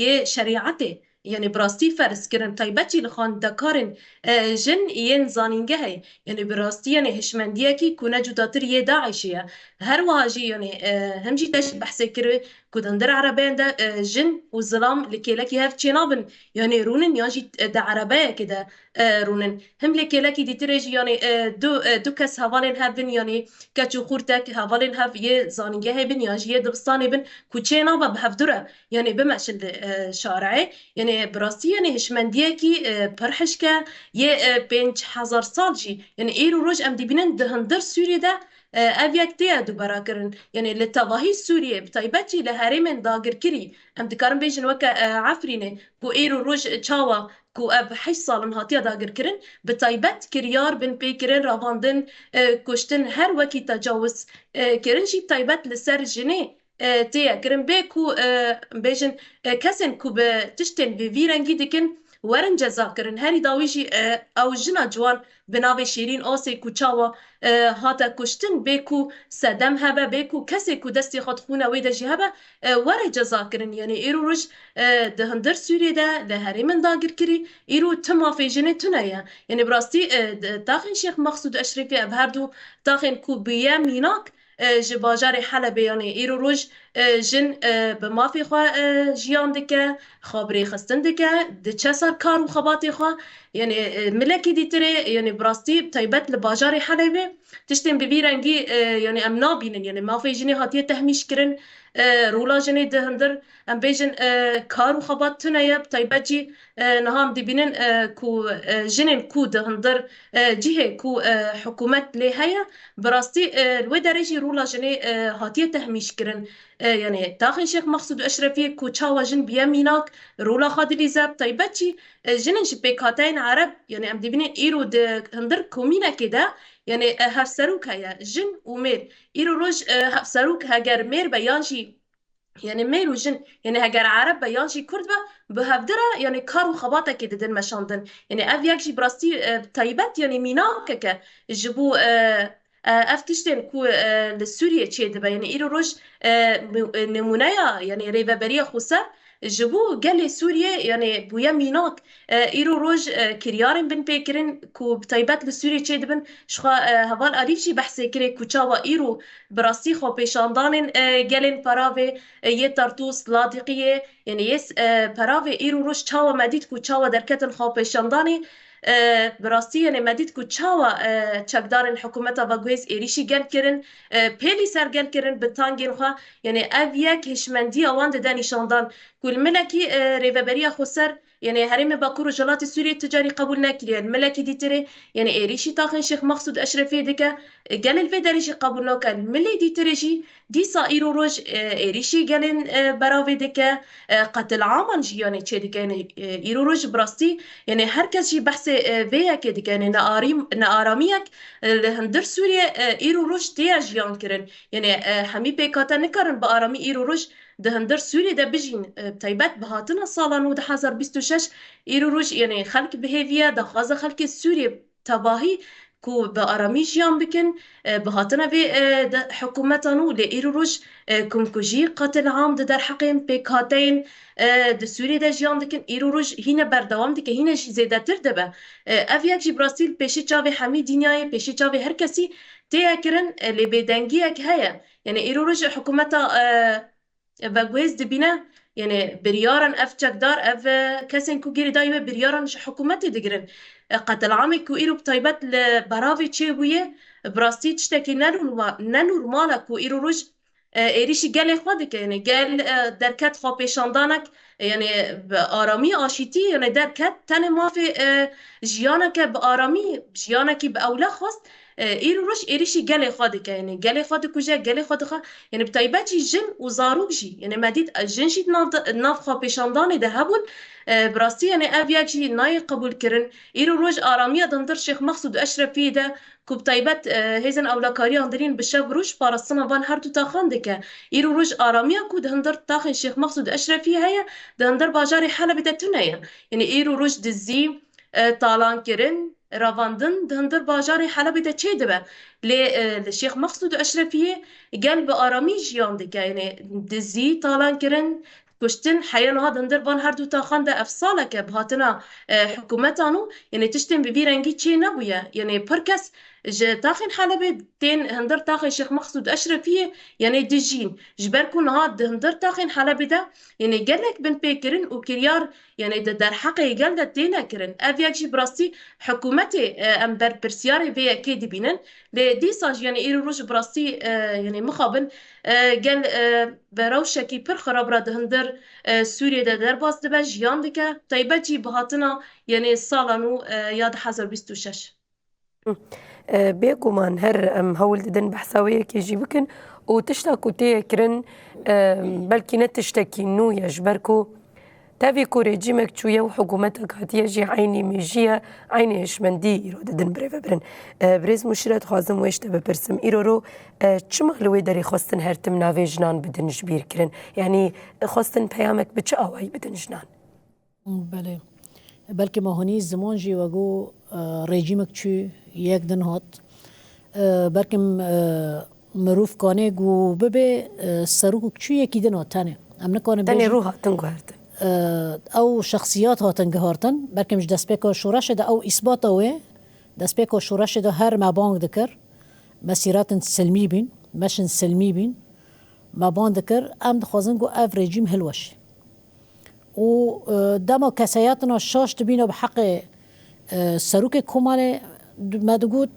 yê şerîetê, yanî bi rastî ferz kirin, taybet jî li xwendekarên, e, jin yên zanîngehê, yanî bi rastî, yanî hişmendiyekî ku ne cudatir yê DAIŞê ye. Her wiha jî, yanî, e, him jî te jî behsê kir ku di hundir erebeyan de, e, jin û zilam li kêlekî hev çênabin, yanî rûnin yan jî, e, di erebeyekê de, e, rûnin. Him lê kêlekî dîtirê jî, yanî, e, du, e, du kes hevalên hev bin, yanî keç û xurtek hevalên hev yê zanîngehê bin yan jî yê dibistanê bin ku çênabe bi hevdu re, yanî bimeşin li, e, şareyê. Yanî bi rastî, yanî hişmendiyekî, e, pir hişk e, yê, e, pênc hezar sal jî. Yanî îro roj em dibînin di hundir Sûriyê de, e, ev yek tê dubara kirin. Yanî li tevahî Sûriyê, bi taybet jî li herêmên dagirkirî, em dikarin bêjin weke, e, Efrînê, ku îro roj çawa ku ev heşt sal in hatiye dagirkirin, bi taybet kiryar bin pê kirin, ravandin, e, kuştin, her wekî tecawuz, e, kirin jî bi taybet li ser jinê, e, tê ye kirin. Bê ku, e, bêjin, e, kesên ku bi tiştên bi vî rengî dikin, werin ceza kirin. Herî dawî jî, e, ew jina ciwan bi navê Şîrîn Osê ku çawa, e, hate kuştin, bê ku sedem hebe, bê ku kesê ku destê xwe di xûna wê de jî hebe, e, were ceza kirin. Yanî îro roj, e, di hundir Sûriyê de, li herêmên dagirkirî, îro ti mafê jinê tune ye. Yanî bi rastî, e, di taxên Şêx Mexsûd Eşrefî, ev her du taxên ku bûye mînak, e, ji bajarê Helebê, yanî îro roj, e, jin, e, bi mafê xwe, e, jiyan dike, xwe bi rêxistin dike, diçe ser kar û xebatê xwe. Yanî, e, milekî dîtirê, yanî bi rastî taybet li bajarê Helebê tiştên bi vî rengî, e, yanî em nabînin. Yanî mafê jinê hatiye tehmîş kirin, e, rola jinê di hundir, em bêjin, e, kar û xebat tune ye, bi taybet jî, e, niha em dibînin, e, ku, e, jinên ku di hundir, e, cihê ku, e, hikûmet lê heye, bi rastî, e, li wê derê jî rola jinê, e, hatiye tehmîş kirin. E, yanî taxên Şêx Mexsûd Eşrefiyê ku çawa jin biye mînak, rola xwe dilîze, bi taybet jî, e, jinên ji pêkhateyên Ereb, yanî em dibînin îro di hundir komînekê de, yanî, e, hevserok heye, jin û mêr. Îro roj, e, hevserok heger mêr be yan jî, yanî mêr û jin, yanî heger Ereb be yan jî Kurd be, bi hevdu re, yanî kar û xebatekê didin meşandin. Yanî ev yek jî bi rastî, e, taybet, yanî mînakeke ji bo, e, e, ev tiştên ku, e, li Sûriyê çêdibe. Yanî îro roj, e, nû-, e, nimûneya, yanî rêveberiya xweser ji bo gelê Sûriyê, yanî bûye mînak. E, îro roj, e, kiryarên bin pê kirin ku bi taybet li Sûriyê çêdibin. Ji xwe, e, heval Arîf jî behsê kirê ku çawa îro bi rastî xwepêşandanên, e, gelên peravê, e, yê Tartûs, Ladiqiyê, yanî yê s-, e, peravê îro roj çawa me dît ku çawa derketin xwepêşandanê, e, bi rastî, yanî me dît ku çawa, e, çekdarên hikûmeta veguhêz êrîşî gel kirin, e, pêlî ser gel kirin bi tangên xwe. Yanî ev yek hişmendiya wan dide nîşandan ku li milekî, e, rêveberiya xweser, yanî herêmê Bakur û Rojhilatê Sûriyê tu carî qebûl nekiriye. Li milekî dîtirê, yanî êrîşî taxên Şêx Mexsûd Eşrefiyê dike, e, gelê li vê derê jî qebûl nake. Li milê dîtirê jî dîsa îro roj, e, êrîşî gelên, e, beravê dike, e, qetilaman jî yanî çêdike. Yanî, e, îro roj bi rastî, yanî her kes jî behsê, e, vê yekê dike. Yanî nearîm-, nearamiyek, e, li hundir Sûriyê, e, îro roj tê ya jiyan kirin. Yanî, e, hemî pêkhate nikarin bi aramî îro roj di hundir Sûriyê de bijîn, e, taybet bi hatina sala nû du hezar bîst û şeş, îro roj, yanî xelk bi hêvî ye, daxwaza xelkê Sûriyê tevahî ku bi aramî jiyan bikin, e, bi hatina vê, e, de, hikûmeta nû lê îro roj, e, kumkujî, qetilam di derheqê pêkhateyên, e, di Sûriyê de jiyan dikin, îro roj hîne berdewam dike, hîne jî zêdetir dibe. E, ev yek jî bi rastî li pêşî çavê hemî dinyayê, pêşî çavê her kesî tê ye kirin, e, lê bêdengiyek heye. Yanî îro roj hikûmeta, e, veguhêz dibîne, yanî biryaran ev çekdar, ev, e, kesên ku girêdayî wê biryaran ji hikûmetê digirin. E, qetilamê ku îro bi taybet li beravê çêbûye, bi rastî tiştekî ne norma-, ne normal e ku îro roj, e, êrîşî gelê xwe dike. Yanî gel, e, derket xwepêşandanek, e, yanî bi aramî, aşîtî, yanî derket tenê mafê, e, jiyaneke bi aramî, jiyanekî bi ewle xwest. E, îro roj êrîşî gelê xwe dike, yani gelê xwe dikuje, gelê xwe dixe. Yani bi taybet jî jin û zarok jî, yani me dît, e, jin jî di nav de, nav xwepêşandanê de hebûn. E, bi rastî, yani ev yek jî nayê qebûlkirin. Îro roj aramiya di hundir Şêx Mexsûd û Eşrefiyê de, ku bi taybet, e, hêzên ewlekariya hundirîn bi şev roj parastina van her du taxan dike. Îro roj aramiya ku di hundir taxên Şêx Mexsûd û Eşrefiyê heye, di hundir bajarê Helebê de tune ye. Yani îro roj dizî, e, talankirin, revandin di hundir bajarê Helebê de çêdibe. Lê, e, li Şêx Mexsûd û Eşrefiyê gel bi aramî jiyan dike. Yanê dizî, talankirin, kuştin, heya niha di hundir van her du taxan de ev salek e bi hatina, e, hikûmetan û, yanê tiştên bi vî rengî çê nebûye. Yanê pir kes ji taxên Helebê tên hundir taxê Şêx Mexsûd Eşrefiyê, yanê dijîn. Ji ber ku niha di hundir taxên Helebê de, yanê gelek binpêkirin û kiryar, yanê di derheqê gel de têne kirin. Ev yek jî bi rastî hikûmetê, e, em berpirsiyarê vê yekê dibînin. Lê dîsa jî, yanê îro roj bi rastî, e, yanê mixabin, e, gel, e, bi rewşekî pir xirab re di hundir, e, Sûriyê de derbas dibe, jiyan dike. Taybet jî bi hatina, yanê sala nû, e, ya du hezar bîst û şeş. E, bêguman her em hewl didin behsa wê yekê jî bikin û tişta ku tê kirin, e, belkî ne tiştekî nû ye, ji ber ku tevî ku rejîmek çûye û hikûmetek hatiye jî eynî mêjî ye, eynî hişmendî îro didin birêve birin. E, birêz Muşîret, dixwazim wê ji te bipirsim. Îro ro, e, çima li wê derê xwestin her tim navê jinan bidin ji bîr kirin? Yanî xwestin peyamek bi çi awayî bidin jinan? Belê. Belkî ma hûnî ziman jî wego, e, rejîmek çû yek din hat. E, belkî, e, mirov kanê ku bibe, e, serokek çû yekî din hat tenê. Em nikarin Tenê bêjin, rû hatin guhertin. E, ew şexsiyat hatin guhertin. Belkî ji destpêka şoreşê de ew îsbata wê. Destpêka şoreşê de her me bang dikir. Me sîretin silmî bîn, meşin silmî bîn. Me bang dikir. Em dixwazin ku ev rejîm hilweşî. Û, e, dema keseyetina şaş dibîne bi heqê, e, serokê komelê, me digot,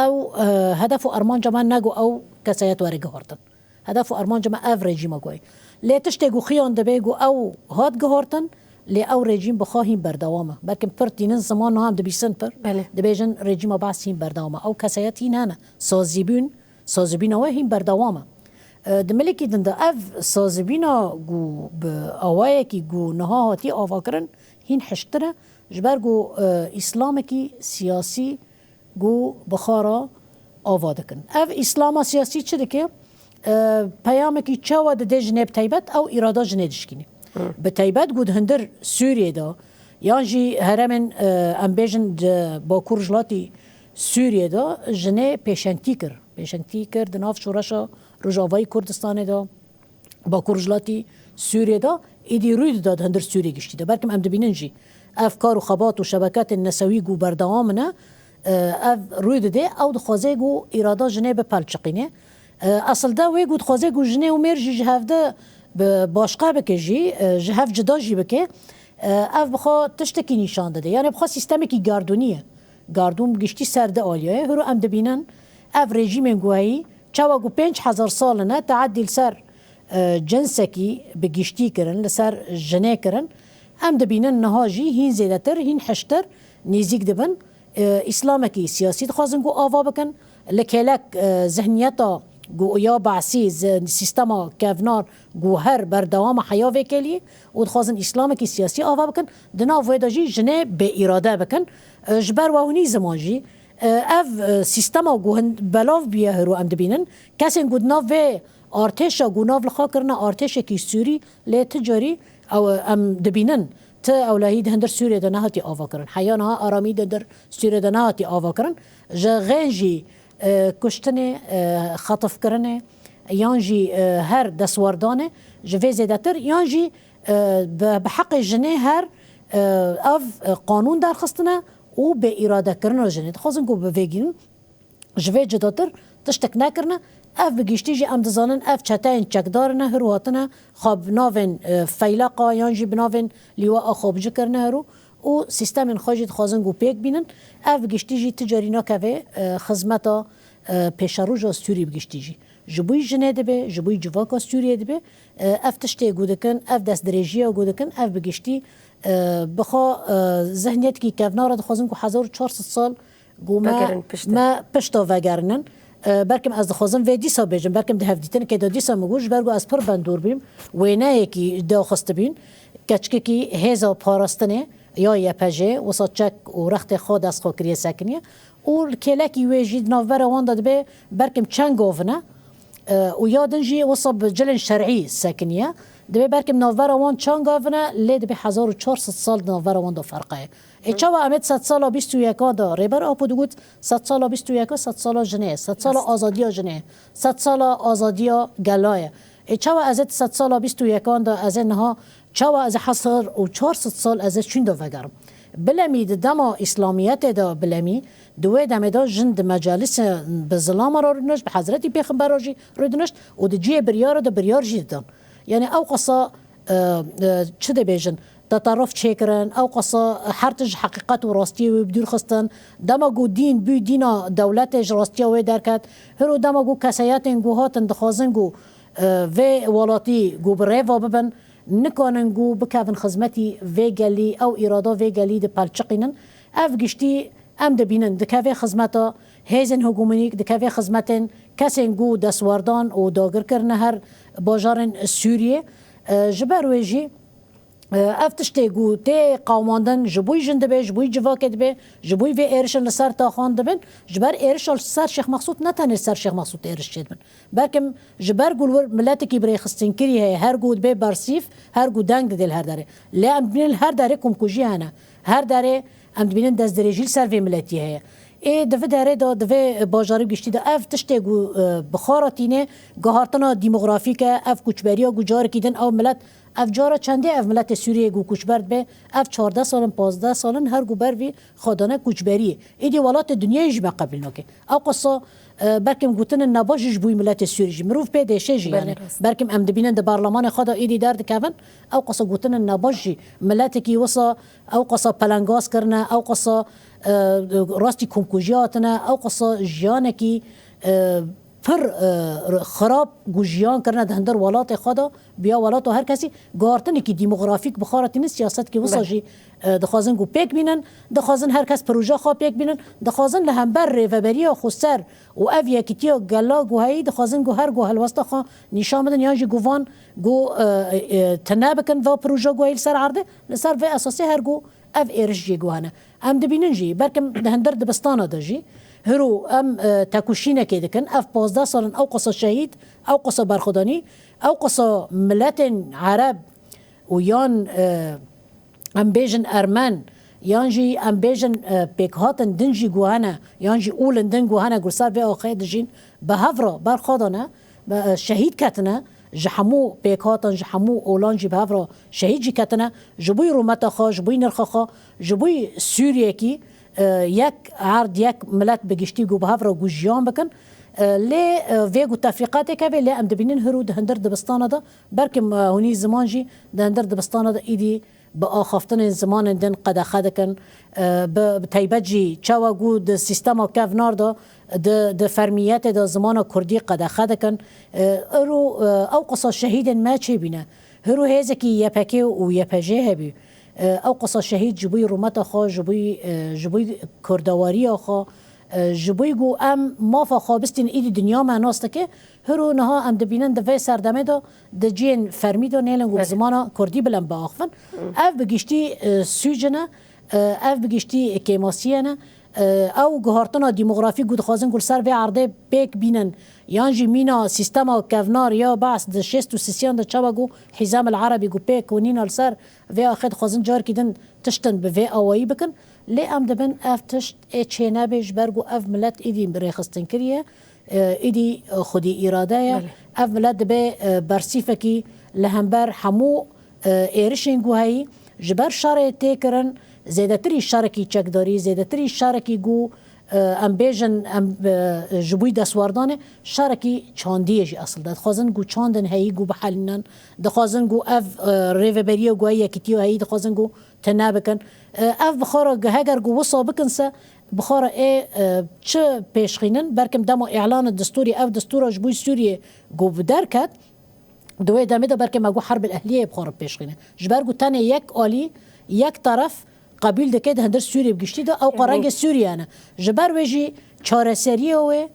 ew, e, hedef û armanca me ne ku ew keseyet were guhartin. Hedef û armanca me ev rejîma ku ye. Lê tiştê ku xiyan dibe ku ew hat guhartin, lê ew rejîm bi xwe hîn berdewam e. Belkim pir tînin ziman niha em dibîsin pir. Belê. Dibêjin rejîma Baas hîn berdewam e. Ew keseyet hîn hene. Sazîbûn, sazîbîna wê hîn berdewam e. E, di milekî din de ev sazîbîna ku bi awayekî ku niha hatî avakirin hîn hiştir e, ji ber ku, e, îslamekî siyasî ku bi xwe re ava dikin. Ev îslama siyasî çi dike? E, peyamekî çawa dide jinê bi taybet ew îrada jinê dişkîne. Bi taybet ku di hundir Sûriyê de yan jî herêmên, e, em bêjin di Bakur Rojhilatî Sûriyê de jinê pêşengtî kir. Pêşengtî kir di nav şoreşa Rojavayî Kurdistanê de, Bakur Rojhilatî Sûriyê de, êdî rû dida di hundir Sûriyê giştî de. Belkim em dibînin jî ev kar û xebat û şebeketên nesewî ku berdewam in e, ev rû dide, ew dixwaze ku îrada jinê bipelçiqîne. E, esil de wê ku dixwaze ku jinê û mêr jî ji hevde bi başqe bike jî, e, ji hev cida jî bike, e, ev bi xwe tiştekî nîşan dide. Yanê bi xwe sîstemekî gardûnî ye. Gardûn bi giştî ser di aliyê ye. Hiro em dibînin ev rejîmên ku heyî, çawa ku pênc hezar sal in e, teadî li ser, e, cinsekî bi giştî kirin, li ser jinê kirin. Em dibînin niha jî hîn zêdetir, hîn hiştir nêzîk dibin. E, îslamekî siyasî dixwazin ku ava bikin. Li kêlek, e, zihniyeta ku ya Baasî, zi-, sîstema kevnar ku her berdewam e heya vê kêliyê û dixwazin îslamekî siyasî ava bikin. Di nav wê de jî jinê bêîrade bikin. E, ji ber we hûnî ziman jî, e, ev, e, sîstema ku hin-, belav bûye hiro em dibînin. Kesên ku di nav vê artêşa ku nav li xwe kirine artêşekî Sûrî, lê ti carî ew, em dibînin ti ewlehî di hundir Sûriyê de nehatî avakirin. Heya niha aramî di hundir Sûriyê de nehatî avakirin. Ji xêncî, e, kuştinê, e, xetifkirinê yan jî, e, her destwerdanê ji vê zêdetir yan jî, e, bi, bi heqê jinê her, e, ev, e, qanûn derxistine û bêîradekirina jinê. Dixwazin ku bi vê gînin ji vê cudatir tiştek nekirine. Ev bi giştî jî em dizanin ev çeteyên çekdar ne, hiro hatine xwe bi navên, e, feyleqa yan jî bi navên lîwa axabicî kirine hiro û sîstemên xwe jî dixwazin ku pêk bînin. Ev bi giştî jî ti carî nakeve, e, xizmeta, e, pêşeroja Sûrî bi giştî jî. Ji bo jinê dibe, ji bo civaka Sûriyê dibe, e, ev tiştê ku dikin, ev destdirêjiya ku dikin, ev bi giştî, e, bi xwe, e, zihniyetekî kevnar e, dixwazin ku hezar û çar sed sal Ku me, Vegerin pişt. Me pişta vegerinin. E, belkim ez dixwazim vê dîsa bêjim, belkim di hevdîtinikê de dîsa min got, ji ber ku ez pir bendor bîm, wêneyekî daxistibîn, keçikekî hêza parastinê ya Y P G, wisa çek û rextê xwe dest xwe kiriye sekiniye. Û kêlekî wê jî di navbera wan de dibe, belkim çend govine, e, û ya din jî wisa bi cilên şer'î sekiniye. Dibe belkim navbera wan çend govine, lê dibe hezar û çar sed sal di navbera wan de ferqe ye. Ê çawa em ê di sedsala bîst û yekan de, Rêber Apo digot, sedsala bîst û yekan sedsala jinê ye, sedsala Rast. Azadiya jinê ye, sedsala azadiya gela ye. Ê çawa ez ê di sedsala bîst û yekan de, ez ê niha, çawa ez ê hezar û çar sed sal ez ê çûn de vegerim? Bilemî di dema Îslamiyetê de, bilemî di wê demê de jin di mecelise bi zilama re rûdinişt, bi Hezretî Pêxember re jî rûdinişt û di cihê biryara de biryar jî didin. Yani ew qasa, e, e, çi dibêjin, teterruf çêkirin, ew qasa her tişt ji heqîqet û rastiyê wê bi dûr xistin. Dema ku dîn bû dîna dewletê, ji rastiya wê derket. Hiro dema ku keseyetên ku hatin dixwazin ku, e, vê welatî ku bi rêva bibin, nikanin ku bikevin xizmetî vê gelî, ew îrada vê gelî dipelçiqînin. Ev giştî em dibînin, dikeve xizmeta hêzên hegemonîk, dikeve xizmetên kesên ku destwerdan û dagir kirine her bajarên Sûriyê. E, ji ber wê jî, e, ev tiştê ku tê qewimandin, ji bo jin dibe, ji bo civakê dibe, ji bo vê êrişin li ser taxan dibin, ji ber êrişa li ser Şêx Mexsûd, ne tenê ser Şêx Mexsûd êriş çêdibin. Belkim ji ber ku li wir miletekî birêxistinkirî heye, her ku dibe bersîf, her ku deng didê li her derê. Lê em dibînin li her derê komkujî hene. Her derê em dibînin destdirêjî li ser vê miletî heye. Ê di vê derê de, di vê bajarê giştî de ev tiştê ku, e, bi xwe re tîne, guhartina demografîk e, ev koçberiya ku carekî din ew milet, ev cara çendê ev miletê Sûriyê ku koçber dibe, ev çardeh sal in, pazdeh sal in, her ku ber vî xwe dane koçberiyê. Êdî welatê dinyayê jî me qebûl nake. Ew qasa, e, belkim gotinin nebaş jî ji bo miletê Sûrî jî. Mirov pê dêşe jî Belê yani. Rast. Belkim em dibînin di berlemanê xwe de êdî derdikevin, ew qasa gotinin nebaş jî miletekî wisa, ew qasa pelengaz kirine, ew qasa, e, rastî komkujî hatine, ew qasa jiyanekî, e, pir, e, xirab ku jiyan kirine di hundir welatê xwe de, biya welata her kesî, guhartinekî demografîk bi xwe re tînin, siyasetekî wisa Belê. Jî, e, dixwazin ku pêk bînin, dixwazin her kes proje xwe pêk bînin, dixwazin li hember rêveberiya xweser û ev yekîtiya gela ku heyî, dixwazin ku her ku helwesta xwe nîşan bidin, yan jî ku van ku, e, e, tune bikin va proje ku heyî li ser erdê, li ser vê esasê her ku ev êriş jê ku hene. Em dibînin jî, belkim di hundir dibistana de jî, hiro em, e, tekoşînekê dikin, ev pazdeh sal in, ew qasa şehîd, ew qasa berxwedanî, ew qasa miletên Ereb û yan, e, em bêjin Ermen, yan jî em bêjin, e, pêkhatin din jî ku hene, yan jî ol in din ku hene, ku li ser vê axê dijîn, bi hev re berxwe dane, be-, e, şehîd ketine, ji hemû pêkhatan, ji hemû olan jî bi hev re şehîd jî ketine, ji bo rûmeta xwe, ji bo nirxa xwe, ji bo Sûriyekî, e, yek erd, yek milet bi giştî ku bi hev re ku jiyan bikin. E, lê, e, vê ku tefrîqatê keve, lê em dibînin hiro di hundir dibistana de, belkim, e, hûnî ziman jî di hundir dibistana de êdî bi axaftinên zimanên din qedexe dikin. E, bi, bi taybet jî çawa ku di sîstema kevnar de, di, di fermiyetê de zimana kurdî qedexe dikin. E, îro, e, ew qasa şehîdên me çêbîne. Hiro hêzekî Y P G û Y P J hebî. E, ew qasa şehîd ji bo rûmeta xwe, ji bo, e, ji bo kurdewariya xwe, e, ji bo ku em mafa xwe bistînin, êdî dinya me nas dike. Hiro niha em dibînin di vê serdemê de di cihên fermî de nêlin ku bi Belê. Zimana kurdî bilind biaxivin. Hı. Ev bi giştî, e, sûc ne, e, ev bi giştî kêmasiyê ne. E, ew guhartina demografîk ku dixwazin ku li ser vê erdê pêk bînin, yan jî mîna sîstema kevnar ya Be's di şêst û sisiyan de çawa ku Hîzam el Erebî ku pêk û nîna li ser vê axê dixwazin carekî din tiştin bi vê awayî bikin. Lê em dibin ev tişt ê çênebê, ji ber ku ev milet êdî rêxistin kiriye. E, êdî, e, xwedî îrade ye. Belê. Ev milet dibe, e, bersîfekî li hember hemû, e, êrişên ku heyî, ji ber şerê tê kirin, zêdetirî şerekî çekdarî, zêdetirî şerekî ku, e, em bêjin, em, e, ji bo destwerdanê, şerekî çandiyê jî esil de. Dixwazin ku çandin heyî ku bihelînin, dixwazin ku ev, e, rêveberiya ku heyî, yekîtiya heyî, dixwazin ku tune bikin. E, ev bi xwe re, heger ku wisa bikin se, bi xwe re ê, e, çi pêşxînin? Belkim dema îlana destûrê, ev destûra ji bo Sûriyê ku bi derket, di wê demê de belkî me got herbil ehliyê bi xwe re pêşxîne. Ji ber ku tenê yek alî, yek teref qebîl dike di hundir Sûriyê bi giştî de, ewqa rengê Sûriye ne. Ji ber wê jî çareseriyê wê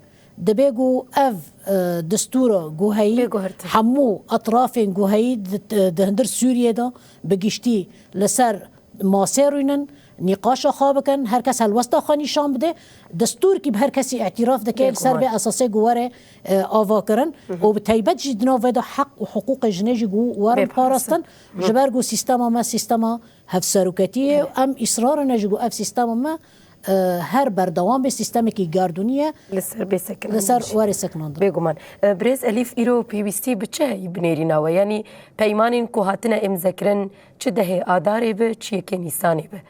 dibe ku ev, e, destûra ku heyî, hemû etrafên ku heyî di, di hundir Sûriyê de bi giştî li ser masê rûnin, nîqaşa xwe bikin, her kes helwesta xwe nîşan bide. Destûrkî bi her kesî îtîraf dike, li ser vê esasê ku were, e, ava kirin û bi taybet jî di nav vê de heq û hiqûqê jinê jî ku werin parastin. Ji ber ku sîstema me sîstema hevseroketiyê ye, em îsrar ne jî ku ev sîstema me, e, her berdewam be, sîstemekî gerdûnî ye. Li ser bê sekinandin. Li ser werê sekinandin. Bêguman. E, Birêz Elîf, îro pêwîstî bi çi heyî binêrîna we? Yanî peymanên ku hatine îmzekirin, çi dehê Adarê bi, çi yekê Nîsanê bi.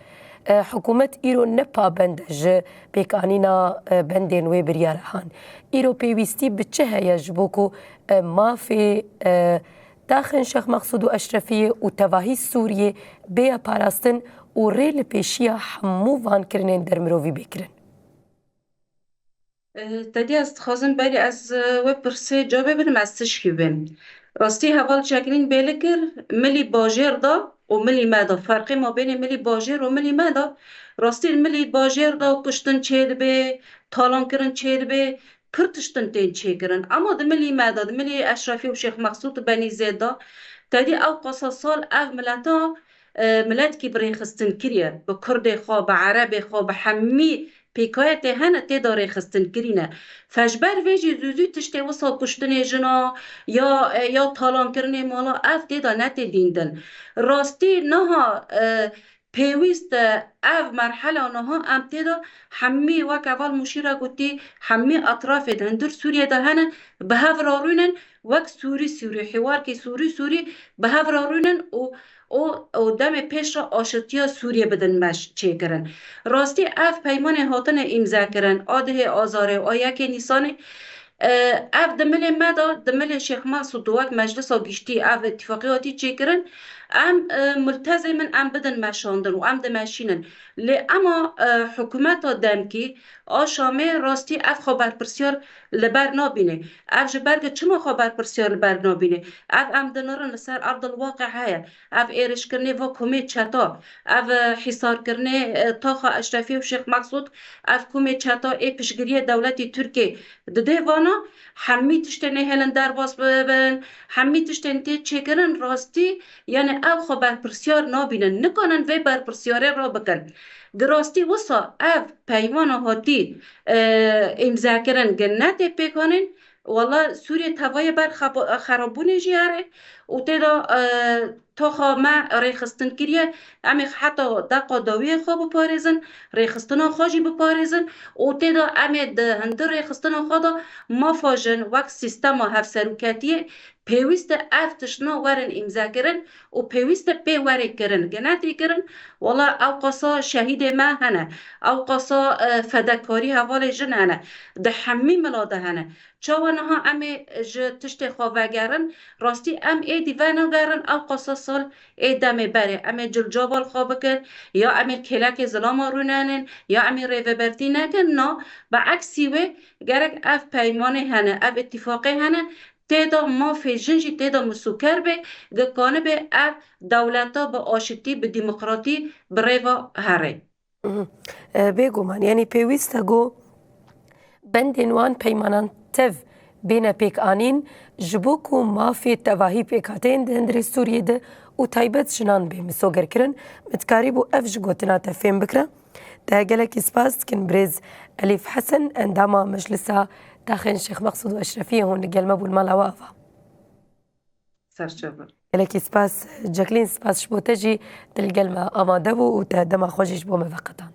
E, hikûmet îro ne pabend e ji pêkanîna, e, bendên wê biryara han. Îro pêwîstî bi çi heye ji bo ku, e, mafê, e, taxên Şêx Mexsûd û Eşrefiyê û tevahî Sûriyê bêya parastin û rê li pêşiya hemû van kirinên dermirovî bê kirin? Te dî ez dixwazim berî ez, e, we pirsê cawabê bidim, ez tişkî bêm. Rastî heval Çeklîn bêli kir, milî bajêr da û milî me da. Ferqê mabênê milî bajêr û milî me da. Rastî milî bajêr da kuştin çêdibe, talankirin çêdibe, pir tiştin tên çêkirin. Ema di milî me da, di milî Eşrefî û Şêx Mexsûd û Benî Zêd da, te dî ew qasa sal ev mileta, e, miletkî bi rêxistin kiriye. Bi kurdê xwe, bi erebê xwe, bi hemî pêkayetê hene tê de rêxistin kirîne. Fe ji ber vê jî zû zû tiştê wisa kuştinê jina ya, e, ya talankirinê mala ev tê de netê dîndin. Rastî niha, e, pêwîst e ev merhela niha em tê de hemî wek heval Mûşîra gotî, hemî etrafê di hundir Sûriyê de hene, bi hev re rûnin, wek Sûrî Sûrî, hiwarkê Sûrî Sûrî bi hev re rûnin û û, û demê pêş re aşitiya Sûriyê bidin meş çêkirin. Rastî ev peymanê hatine îmzekirin, a dihê Azarê û a yekê Nîsanê, e, ev di milê me de, di milê Şêx Mesûd wek meclisa giştî ev îtîfaqî hatî çêkirin. Em, e, multezim in em bidin meşandin û em dimeşînin. Lê ema, e, hikûmeta demkî a Şamê rastî ev xwe berpirsiyar li ber nabîne. Ev ji ber ke çima xwe berpirsiyar li ber nabîne? Ev em dinirin li ser erdil waqe heye. Ev êrişkirinê va komê çeta, ev, e, hîsarkirinê, e, taxa Eşrefî û Şêx Mexsûd, ev komê çeta ê piştgiriyê dewletî Tirkê didê vana, hemî tiştên ê hêlin derbas bibin, hemî tiştên tê çêkirin, rastî, yani ew xwe berpirsiyar nabînin, nikanin vê berpirsiyarê rabikin. Di rastî wisa ev peymana hatî, e, îmzekirin, gi ne tê pêkanîn, wela Sûriyê tevayê ber xebo-, xerabûnê jî here û tê de, e, toxa me rêxistin kiriye, em ê heta deqa dawiyê xwe biparêzin, rêxistina xwe jî biparêzin û tê de em ê di hundir rêxistina xwe de mafa jin wek sîstema hevseroketiyê pêwîst e ev tiştna werin îmzekirin û pêwîst e pê werê kirin. Genetî kirin, wela ew qasa şehîdê me hene, ew qasa, e, fedekarî hevalê jin hene di hemî mila de hene. Çawa niha em ê ji tiştê xwe vegerin? Rastî em êdî venagerin ew qasa sal ê demê berê. Em ê cilcabal xwe bikin, ya em ê kêlekê zilama rûnenin, ya em ê rêvebertî nekin. Na, bi eksî wê gerek ev peymanê hene, ev îtîfaqê hene, tê de mafê jin jî tê de misûker be, gi kanibe ev dewleta bi aşitî, bi demokratî bi rê ve here. Mhm. E, bêguman, yanî pêwîst e ku bendên wan peymanan tev bêne pêkanîn, ji bo ku mafê tevahî pêkhateyên di hundirê Sûriyê de û taybet jinan bê misogerkirin, min dikarîbû ev ji gotina te fêm bikira. Te gelekî spas dikin birêz Elîf Hesen, endama Meclisa Taxên Şêx Mexsûd û Eşrefiyê hûn li gel me bûn, mala we ava. Serçe be. Gelekî spas, Ceklîn, spas ji bo te jî, tu li gel me amade bû û te dema xwe jî ji bo me veqetand.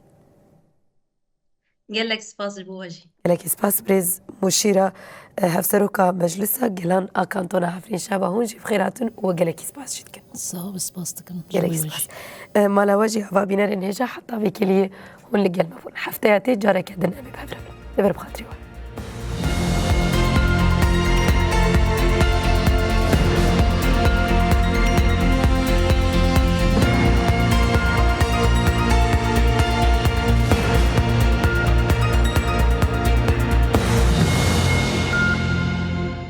Gelek spas ji bo we jî. Gelekî spas birêz Mûşîra, e, hevseroka Meclisa Gelan a Kantona Efrîn Şeva, hûn jî bi xêr hatin û we gelekî spas jî dikin. Sağ ol, spas dikin. Gelekî spas. E, mala we jî, ava bînerên hêja, heta vê kêliyê hûn li gel me bûn. Hefteya tê careke din em ê bi hev re bin. Li vir bi xatirî we.